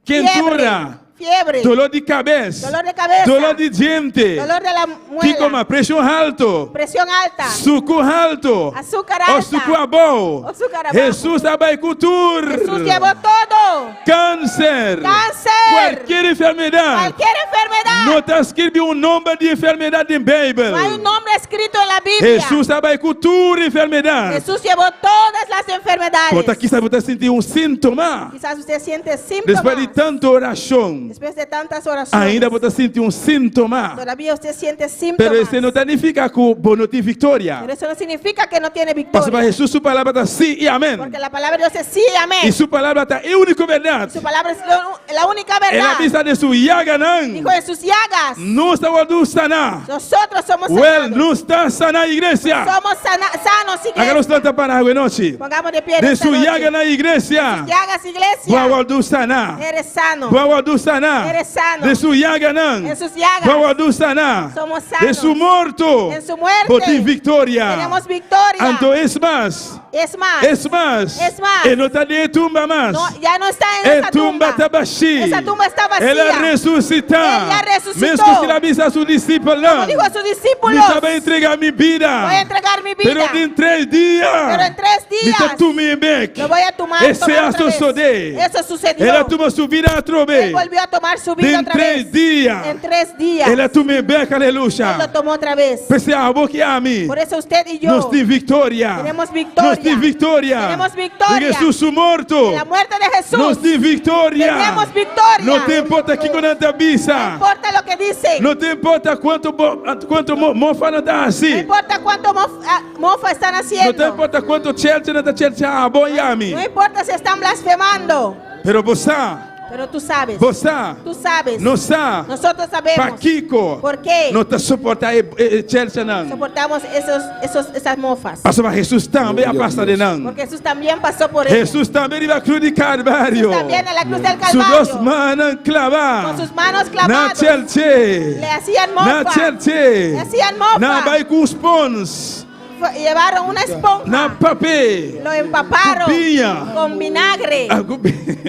Keintura. Fiebre. Doló di kabes. Dolor de cabeza. Doló di djente. Dolor de la Kiko muela. mas? Preshon haltu. Presión alta. Suku haltu. Azúcar O alta. suku abou. Azúcar abajo. Jesus a bai ku tur. Jesús llevó todo. Kanser. Cáncer. Kualke enfermedat. Cualquier enfermedad. No ta skirbí un nòmber di enfermedat den Beibel. No hay un nombre escrito en la Biblia. Jesus a bai ku tur enfermedat. Jesús llevó todas las enfermedades. Por ta kisas bo ta sinti un síntoma. Quizás usted siente Despues di síntomas. tantu orashon, Después de tantas oraciones. ainda bo ta sinti un síntoma. Todavía usted siente síntomas. Pero esei no ta nifiká ku bo no tin viktoria. Pero eso no significa que no tiene Pasobra victoria. Jesus su palabra ta sí i amèn. Porque la palabra de Dios es sí y amén. I su palabra ta e úniko bèrdat. Su palabra es la única El a verdad. bisa den su yaganan. Dijo en sus llagas. Nos a wòrdu saná. Nosotros somos Well, sanados. nos ta saná, iglesia. Somos sanos, Laga nos iglesia. lanta para awe nochi. Pongamos de pie en Den esta su noche. yaganan, iglesia. Llagas, iglesia. Bo a wòrdu saná. Eres sano. Bo a wòrdu saná. Eres sano. Den su yaganan. En sus llagas. Bo a wòrdu saná. Somos sanos. Den su morto. En su muerte. Bo tin viktoria. Tenemos victoria. Anto es mas. Es más. Es mas. Es más. E no ta den tumba mas. No, ya no está en E esa tumba tumba. ta bashí. Esa tumba está vacía. El a resusitá. Él ya resucitó. Meskos ku el a bisa su disipelnan. Como dijo a sus discípulos. Mi ta bai entregá mi bida. Voy a entregar mi vida. Pero den tres dia. Pero en tres Mi ta días. tum'é bèk. Lo voy a tomar, Esei tomar otra vez. a sosodé. Eso sucedió. El a tuma su bida atrobe. Él volvió a tomar su vida Den otra tres vez. dia. En tres días. El a tum'é bèk, aleluya. Él lo tomó otra vez. P'esei abo ku ami. Por eso usted y yo Nos tin viktoria. tenemos victoria. Nos tin viktoria. Tenemos victoria. Di Jesus su morto. En la muerte de Jesús. Nos tin viktoria. Tenemos victoria. No ta importá kiko nan ta bisa. No importa lo que dicen. No ta importá kuantu kuantu mofa nan ta No hasi. importa cuánto mofa están No haciendo. ta importá kuantu chèrchè nan ta chèrchè abo i ami. No importa si están blasfemando. Pero bo sa, Pero tú sabes. bo sa, Tú sabes. nos sa. Nosotros sabemos. Pakiko. ¿Por qué? Nos ta soportá e chèrchènan. Soportamos esas mofas. Pasobra Jesus tambe a pasa den nan. Porque Jesús también pasó por ellas. Jesus tambe riba krus di Kalvario. Jesús también en la cruz del Su dos Calvario. mannan klavá. Con sus manos Nan clavadas. chèrchè. Le hacían Nan mofa. chèrchè. Le hacían mofa. Nan a bai ku spons. Llevaron una esponja. Nan a pap'é. Lo empaparon Ku biña. con vinagre. Ah, ku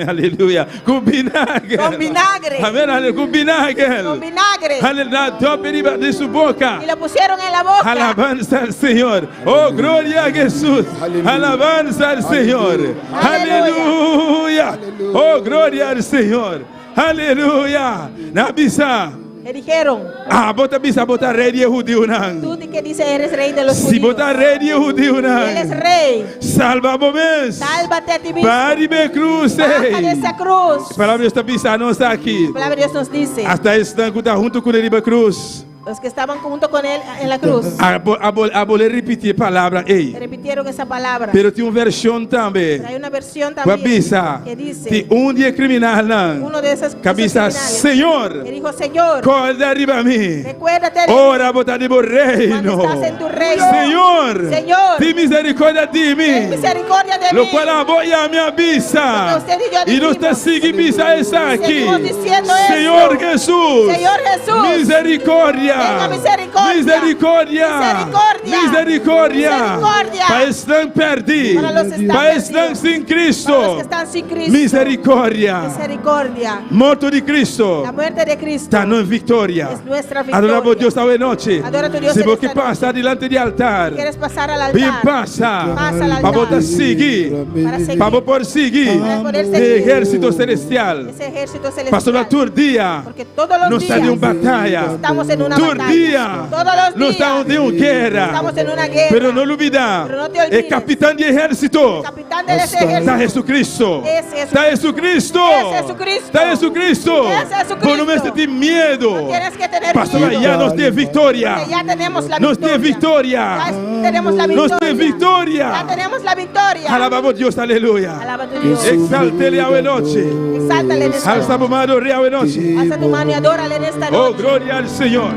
aleluya. Ku vinagre. Con vinagre. Amén, aleluya. Ku vinagre. Con vinagre. Aleluya. Nan a dòp e riba den su boka. Y lo pusieron en la boca. Alabanza al Señor. Oh, gloria a Jesús. Aleluya. Alabanza al Señor. Aleluya. Aleluya. Oh, gloria al Señor. Aleluya. Nan a bisa. Le dijeron, Ah, bo ta bisa bo ta rei di e hudiunan. tú di que dices eres rey de los Si judíos. bo ta rei di e hudiunan. Él es rey. Salba bo mes. Sálvate a ti mismo. Baha di e krus. Baja de esa cruz. Palabra di Dios ta bisa nos aki. La palabra de Dios nos dice, Hasta esnan ku ta huntu kuné riba krus. los que estaban junto con él en la cruz, A, a, a bolbe ripití e palabra ei. repitieron esa palabra. Pero tin un vershon tambe. Pero hay una versión Ku también bisa. que dice, Tin un di e kriminalnan. uno de esos, Ku a bisa, esos criminales, Señor, que dijo, Señor, kòrda riba mi. recuérdate de mí Ora bo ta den bo reino. cuando estás en tu reino. Señor, Señor, tin miserikòrdia di mi. ten misericordia de Lo mí. kual abo i ami a bisa. Lo que usted y yo I nos ta dijimos. sigui bisa esaki. Seguimos diciendo eso. Señor Jesús. Señor Jesús. Misericordia. Tenga misericordia. Misericordia. Misericordia. Misericordia. Misericordia. Pa esnan pèrdí. Para los que están Pa esnan perdidos. sin Cristo. Para los que están sin Cristo. Misericordia. Misericordia. Morto di Cristo. La muerte de Cristo Ta nos viktoria. es nuestra victoria. Adorá bo Dios awe nochi. Adora tu Dios Si en bo esta ke pasa dilanti di altar. ¿Quieres pasar al altar? Bin pasa. Pasa al Pa bo altar. sigui. Para seguir. Pa bo por sigui. Para poder E seguir. ehérsito selestial. Ese ejército celestial. Pasobra tur dia. Porque todos los Nos ta días den un bataya. estamos en una Tur batalla. dia. Todos los Nos días ta den un guera. estamos en una guerra. Pero no lubidá. Pero no te olvides. E kapitan di ehérsito. El capitán de ese Ta ejército Jesucristo. Es Jesucristo. Ta Jesucristo. Es Jesucristo. Ta Jesucristo. Es Jesucristo. Bo no mester tin miedu. No tienes que tener Pasobra miedo. ya nos tin viktoria. Porque ya tenemos la Nos tin victoria. viktoria. Ya tenemos la Nos victoria. tin viktoria. Ya tenemos la victoria. Alabá bo Dios, aleluya. Alaba tu Dios. Eksalt'é awe nochi. Exáltale en esta Alsa noche. bo man, ador'é awe nochi. Alza tu mano y adórale en esta Oh, noche. gloria al Señor.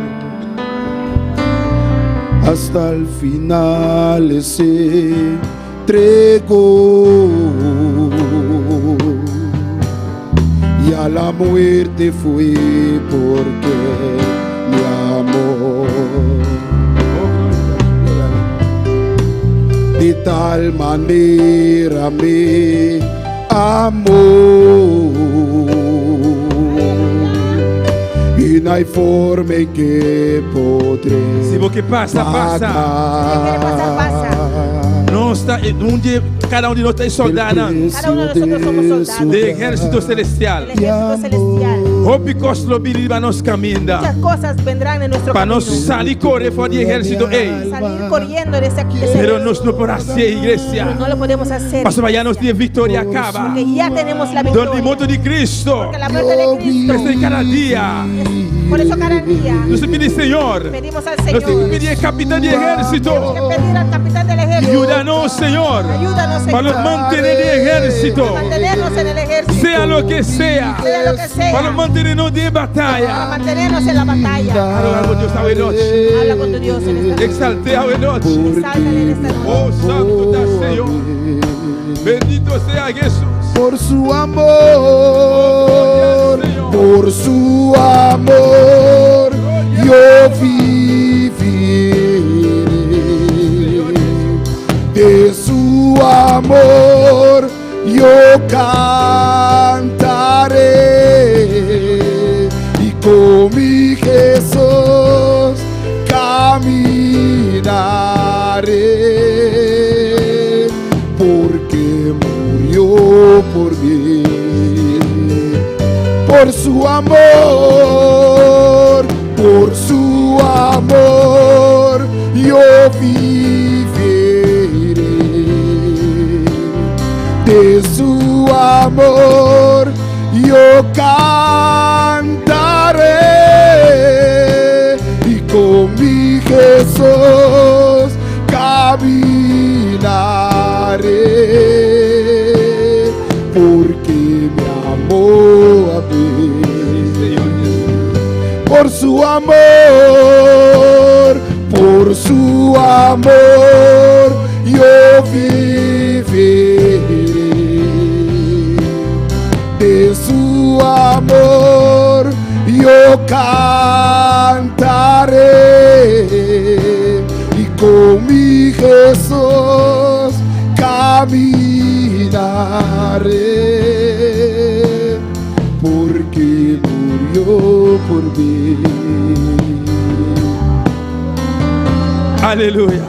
Hasta el final se entregó y a la muerte fue porque me amó. De tal manera me amó. Y no hay forma en que podré Si bo ke pasa, pasa. Si quiere pasar, pasa. Nos ta, un dia, kada un di nos ta sòldá. Cada uno de nosotros somos soldados. Di ehérsito selestial. Del ejército celestial. Hopi kos lo bini riba nos kaminda. Muchas cosas vendrán en nuestro Pa camino. nos sali kore for di e ehérsito ei. Salir corriendo de ese Pero nos no por hasié, iglesia. Pero no lo podemos hacer. Pasobra ya nos tin viktoria kaba. Porque ya tenemos la Dor victoria. di morto di Cristo. Porque la muerte de Cristo. P'esei kada dia. Por eso cada día Nos ta pidi Señor. pedimos al Nos Señor. tin ku pidi kapitan di ehérsito. Tenemos que pedir al capitán del ejército. Yúdanos, Señor. Ayúdanos, Pa Señor. nos mantené den ehérsito. Para mantenernos en el ejército. Sea loke sea. Sea lo que sea. Pa nos mantené den Para bataya. mantenernos en la batalla. Adorá bo Dios awe nochi. Habla con tu Dios en esta noche. Eksalt'é awe nochi. Exáltale en esta noche. Oh, santu ta Señor. Bendito sea Jesús. Por su amor, por su amor, yo viviré. De su amor yo cantaré y con mi Jesús caminaré porque murió por mí por su amor, por su amor, yo viviré. De su amor yo cantaré y con mi Jesús caminaré porque me amó a mí por su amor, por su amor, yo viviré. De su amor yo cantaré y con mi Jesús porque murió por mí. Aleluya.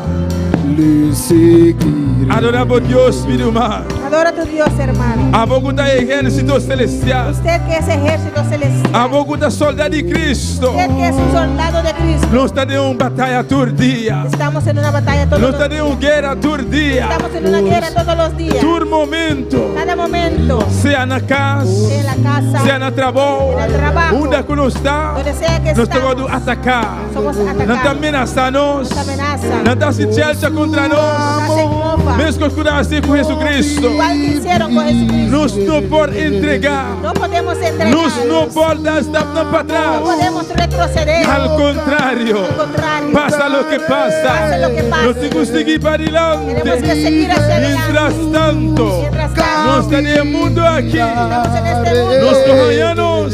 Le seguiré. Adora bo Dios, mi ruman. Adora a tu Dios, hermano. Abo ku ta ehérsito selestial. Usted que es ejército celestial. Abo ku ta sòldá di Kristu. Usted que es un soldado de Cristo. Nos ta den un bataya tur dia. Estamos en una batalla todos Nos los ta den días. un guera tur dia. Estamos en una guerra todos los días. Tur momento. Cada momento. Sea na kas, Sea en la casa. sea na trabou, En el trabajo. unda ku nos ta, Donde sea que nos ta estamos. wòrdu ataká. Somos Nan ta atacados. menasá nos. Nos amenazan. Nan ta hasi chelcha kontra nos. Nos hacen mofa. Meskos ku nan a hasi ku Jesucristo. Igual que hicieron con Jesucristo. Nos no por entregá. No podemos entregar. Nos no por da stapnan No patras. podemos retroceder. Al kontrario. Al contrario. Pasa loke pasa. Pase lo que pase. Nos tin ku sigui pa Tenemos dilanti. que seguir hacia adelante. Mientras tanto, Mientras tanto, nos ta den e mundu aki. estamos en este mundo. Nos lo haña nos.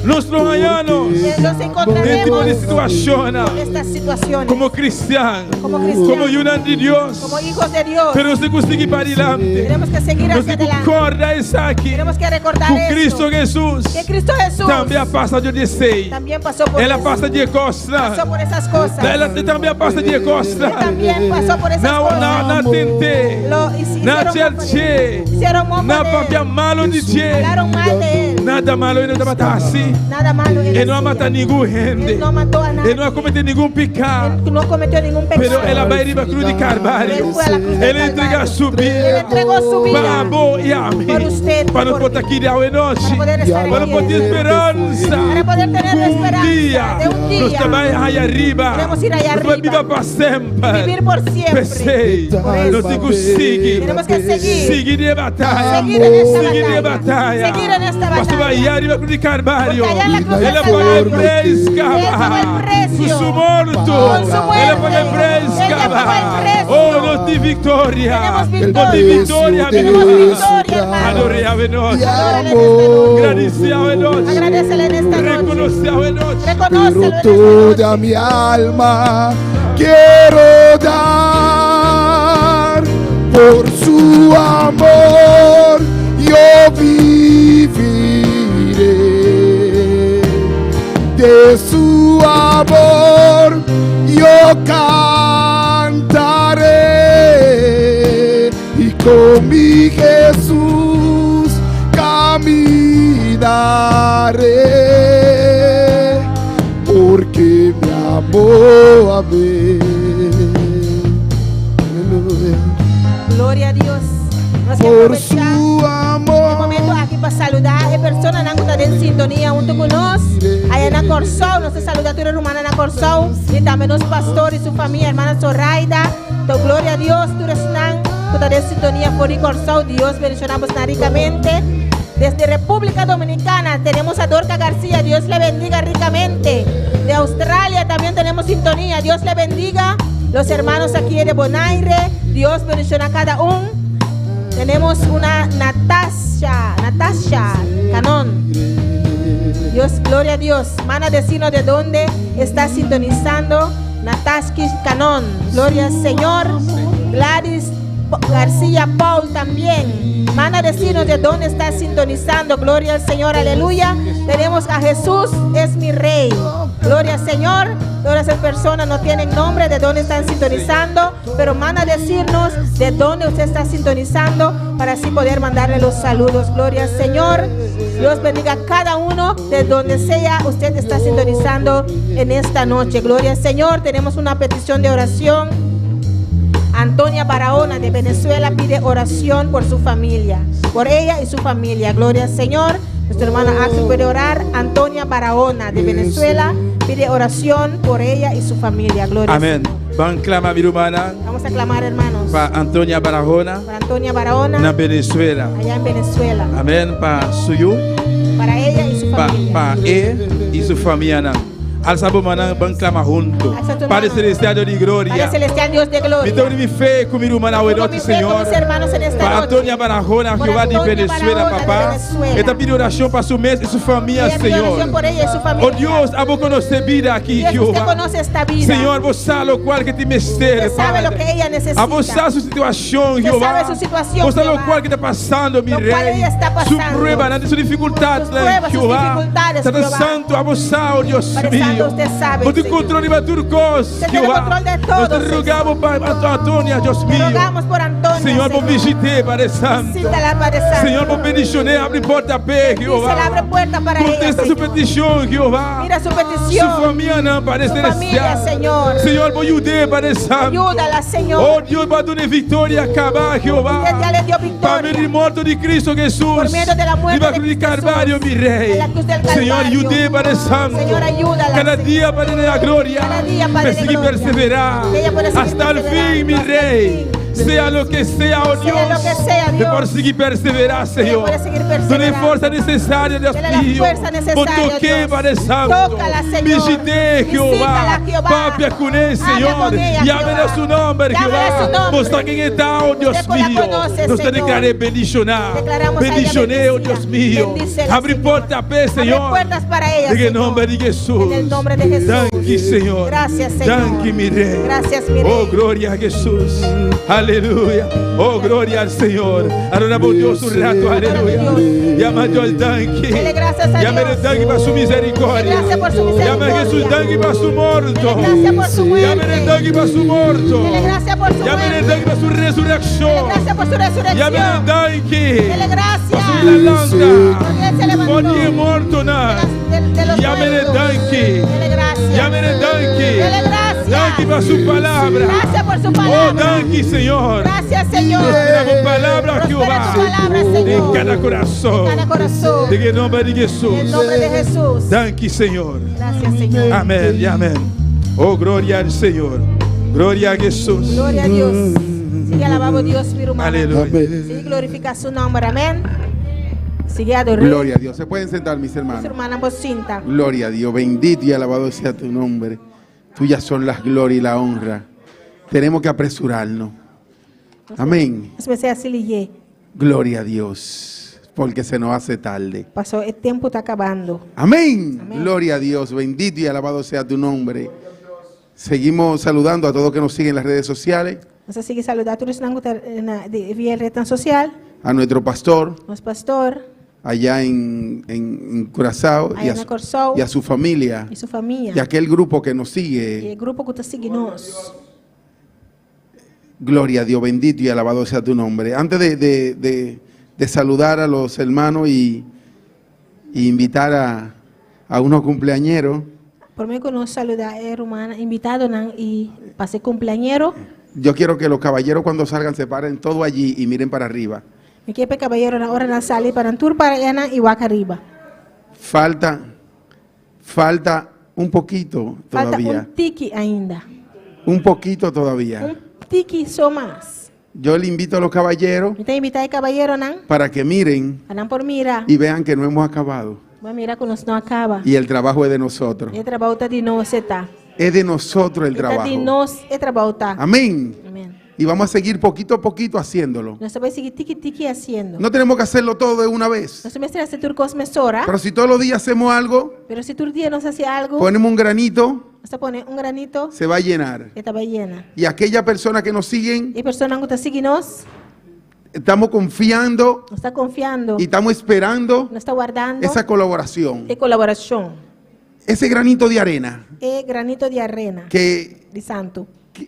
Nos lo haña nos. Nos Den tipo encontraremos di situashon. en estas situaciones. Komo kristian. Como cristianos. Komo yunan di Dios. Como hijos de Dios. Pero nos tin ku sigui pa dilanti. Tenemos que seguir Nos hacia tin ku adelante. kòrda esaki. Tenemos que recordar Ku esto. Kristu Hesus Que Cristo Jesús tambe a pasa dor di esei. también pasó por El a eso. pasa di e kosnan. Pasó por esas cosas. El a tambe a pasa di e kosnan. Él también pasó por esas Nan cosas. nan a tent'é. Lo hicieron Nan a mofa de él. chelch'é. Hicieron mofa Nan a de él. papia malu di dje. Hablaron mal de él. Nada malu e no tabata hasi. Nada malo. Él E no a hacía. mata ningun hende. Él no mató a nadie. E no a kometé ningun piká. Él no cometió ningún pecado. Pero el a bai riba krus di Kalvario. Él fue a la cruz del El a entregá Calvario. su bida. Él entregó su vida. Pa abo i ami. Por usted, Pa nos por por ta mí. aki awe nochi. Para poder estar Pa nos aquí. por tin speransa. Para poder tener la Un esperanza dia. de un día. Nos ta bai aya ariba. Queremos ir allá Nos ta bai arriba. biba pa semper. Vivir por siempre. P'esei. Por eso. Nos tin ku sigui. Tenemos que seguir. Sigui den e bataya. Seguir en esta Sigui den e batalla. bataya. Seguir en esta Pasobra batalla. aya riba krus di Kalvario. Porque allá en la cruz El del a paga e Calvario. preis Él pagó kaba. el precio. Ku su morto. Con su muerte. El a paga e preis Él ya kaba. pagó el precio. Oh, nos tin viktoria. Tenemos Nos tin victoria. viktoria, Tenemos mi victoria, hermano. Ador'é awe nochi. Adórale en esta noche. Gradisié awe nochi. Agradecele en esta noche. Rekonosé awe nochi. Reconócelo Pero en esta toda noche. mi alma quiero dar por su amor yo viviré de su amor yo cantaré y con mi Jesús caminaré porque me amó a mí. Aleluya. Gloria a Dios. Nos ke Por aprovechá su e momento amor. aki pa saludá e personanan ku ta den sintonia huntu ku nos. Aya na Kòrsou, nos ta saludá tur rumannan na Kòrsou i tambe nos pastor i su famia, hermana Zoraida. Anto, gloria a Dios, tur esnan ku ta den sintonia for di Kòrsou. Dios bendishoná boso rikamente. Desde República Dominicana tenemos a Dorca García, Dios le bendiga ricamente. De Australia también tenemos sintonía, Dios le bendiga. Los hermanos aquí de Bonaire, Dios bendiciona a cada uno. Tenemos una Natasha, Natasha Canón. Dios, gloria a Dios. Manda decirnos de dónde está sintonizando Natasha Canón. Gloria al Señor. Gladys García Paul también. Manda decirnos de dónde está sintonizando. Gloria al Señor, aleluya. Tenemos a Jesús, es mi rey. Gloria al Señor. Todas esas personas no tienen nombre de dónde están sintonizando, pero manda decirnos de dónde usted está sintonizando para así poder mandarle los saludos. Gloria al Señor. Dios bendiga a cada uno de donde sea usted está sintonizando en esta noche. Gloria al Señor. Tenemos una petición de oración. Antonia Barahona de Venezuela pide oración por su familia, por ella y su familia. Gloria al Señor. Nuestra hermana Axel puede orar. Antonia Barahona de Venezuela pide oración por ella y su familia. Gloria al Amèn. Señor. Ban klama, mi ruman. Vamos a clamar, hermanos. Pa Antonia Barahona, Para Antonia Barahona, na Venezuela. allá en Venezuela. Amèn. Pa su yu, Para ella y su pa, familia. pa e i su famia. Alsa bo mannan, ban clama hunto. Alza tu Padre mano. Celestial, Dios di gloria. Padre Celestial, Dios de Mi gloria. ta uni mi fe cu mi rumannan awe Uno nochi, mi fe con Señor. mis hermanos en esta Pa noche. Antonia Barahona, Por Jehová di Antonia Venezuela, Barahona de papá. Venezuela. E ta pidi oracion pa su mes y su famia, Ella pide oración Señor. por ella y su familia. Oh Dios, abo conoce bida aki, Dios, usted Jehová. conoce esta vida. Señor, bo sa locual cu e tin mester, Usted sabe Padre. lo que ella necesita. Abo sa su situacion, Usted Jehová. sabe su situación, Bo sa Jehová. locual cu ta pasando, mi Lo Rey. cual ella está Su pasando. prueba, su dificultad, Sus pruebas, sus Jehová. dificultades, Tata Jehová. Santo, abo sa, oh Dios Padre mío. Santo, usted sabe, Bo tin Señor. control riba tur cos, Usted tiene Jehová. control de todo, Nos te Señor. rogamos pa Antonia, Dios Te mío. rogamos por Antonia, Señor, bo Señor. bishit'e, Padre Santo. Visítala, Padre Santo. Señor, bo bendicion'e, habri porta p'e, Jehová. Bendícela, abre puerta para ella, Contesta su Señor. peticion, Jehová. Mira su petición. Su famia, no, Padre Su Celestial. familia, Señor. Señor, bo yud'e, Padre Santo. Ayúdala, Señor. Oh Dios, bo a dun'e victoria caba, Jehová. Usted ya le dio victoria. Pa medio di morto di Cristo Jesús. Por medio de la muerte Riba de cruz di Cristo Calvario, Jesús. mi Rey. En la cruz del Señor, Calvario. yud'e, Padre Santo. Señor, ayúdala, Cada Señor. dia, Padre de la gloria. Cada día, Padre de Persigue y gloria. perseverar. Que ella pueda seguir Hasta el perseverando fin, mi hasta el Rey. fin. Sea lo que sea, oh Sea Dios. lo que sea, De Dios. por seguir perseverar, Señor. pueda seguir Dale perseverando. fuerza necesaria, Dios Dele la mío. fuerza necesaria, Por toque, Dios. Padre Santo. Tócala, Señor. Visite, Jehová. Visítala, Jehová. Papia con él, Habla Señor. con ella, Llámele Jehová. su nombre, Llámele Jehová. su nombre. Vos está quien está, oh Dios Usted la mío. conoce, Nos te Señor. declaré bendicionar. Declaramos a ella Bendicioné, oh bendecida. Dios mío. Bendícela, Abre Señor. puerta, pe, Abre Señor. puertas para ella, En el Señor. nombre de Jesús. En el nombre de Jesús. Thank you, Señor. Gracias, Señor. Thank you, mi Rey. Gracias, mi Oh, Rey. gloria a Jesús. Aleluya. Oh, gloria al Señor. Adoramos a Dios un rato. Aleluya. Llama a Dios tanque. Dele gracias a Llama al Dios. tanque para su misericordia. Dele gracias por su Llama a Jesús misericordia. tanque para su muerto. Dele gracias por su muerte. Llama al tanque para su muerto. Dele gracias por su Llama al muerte. tanque para su resurrección. Dele gracias por su resurrección. Llama al tanque. Dele gracias. Para su levanta. Porque él se levantó. Porque muerto na. De los Llámele muertos. tanque. Dele gracias. Llámele tanque. Dele gracias. Tanque para su palabra. Gracias por su palabra. Oh, tanque, Señor. Gracias, Señor. Prospera tu palabra, Prospera Jehová. tu palabra, Señor. En cada corazón. En cada corazón. En el nombre de Jesús. En el nombre de Jesús. Danke, Señor. Gracias, Señor. Amén y amén. Oh, gloria al Señor. Gloria a Jesús. Gloria a Dios. Sigue alabando a Dios, mi hermano. Aleluya. Sigue glorifica su nombre. Amén. Sigue adorando. Gloria a Dios. Se pueden sentar, mis hermanos. Su hermana Bocinta. Gloria a Dios. Bendito y alabado sea tu nombre. Tuyas son las gloria y la honra. Tenemos que apresurarnos. Amén. Gloria a Dios. Porque se nos hace tarde. Pasó, el tiempo está acabando. Amén. Gloria a Dios. Bendito y alabado sea tu nombre. Seguimos saludando a todos que nos siguen en las redes sociales. Nos sigue saludando a vía red social. A nuestro pastor. Nuestro pastor. Allá en Curazao. Allá en Curazao. Y a su familia. Y su familia. Y aquel grupo que nos sigue. Y el grupo que te sigue nos. Gloria a Dios, bendito y alabado sea tu nombre. Antes de saludar a los hermanos y invitar a unos cumpleañeros. Por mí que nos saluda, hermana, invitado y pase cumpleañero. Yo quiero que los caballeros cuando salgan se paren todo allí y miren para arriba. Mi quiero que caballero ahora no sale para tur para allá y va arriba. Falta un poquito todavía. Falta un tiki ainda. Un poquito todavía. Un tiki so más. Yo le invito a los caballeros. Te invito a caballero, nan. Para que miren. Anan por mira. Y vean que no hemos acabado. Voy a mirar que nos no acaba. Y el trabajo es de nosotros. El trabajo está de nosotros. Es de nosotros el trabajo. De nos, el trabajo está. Amén. Amén. Y vamos a seguir poquito a poquito haciéndolo. Nos va a seguir tiki tiki haciendo. No tenemos que hacerlo todo de una vez. Pero si todos los días hacemos algo. Pero si todo el día nos hace algo. Ponemos un granito. Se pone un granito. Se va a llenar. Esta va llena. Y aquella persona que nos siguen. Y persona que te siguen nos. Estamos confiando. Nos está confiando. Y estamos esperando. Nos está guardando. Esa colaboración. Esa colaboración. Ese granito de arena. El granito de arena. Que. De santo.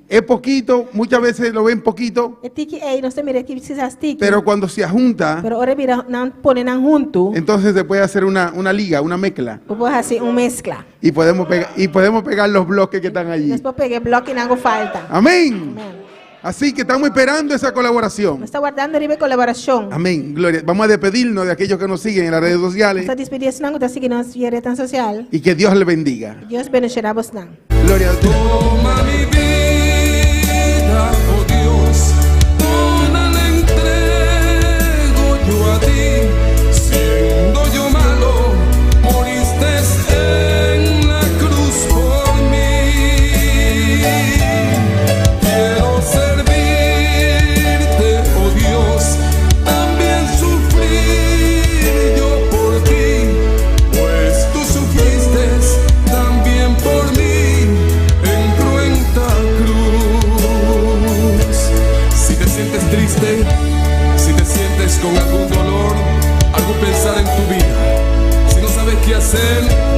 Es poquito, muchas veces lo ven poquito. Pero cuando se ajunta, pero ahora mira, ponen junto, entonces se puede hacer una liga, una mezcla. Puedes hacer una mezcla. Y podemos pegar los bloques que están allí. Después pegue bloque y no hago falta. Amén. Amén. Así que estamos esperando esa colaboración. Está guardando la colaboración. Amén. Gloria. Vamos a despedirnos de aquellos que nos siguen en las redes sociales. Está despidiendo que siguen en las redes sociales. Y que Dios les bendiga. Dios bendiga a vos. Gloria a Dios. Toma mi vida, oh Dios, toda la entrego yo a ti. Siendo yo malo, moriste en la cruz con algún dolor, algún pensar en tu vida, si no sabes qué hacer,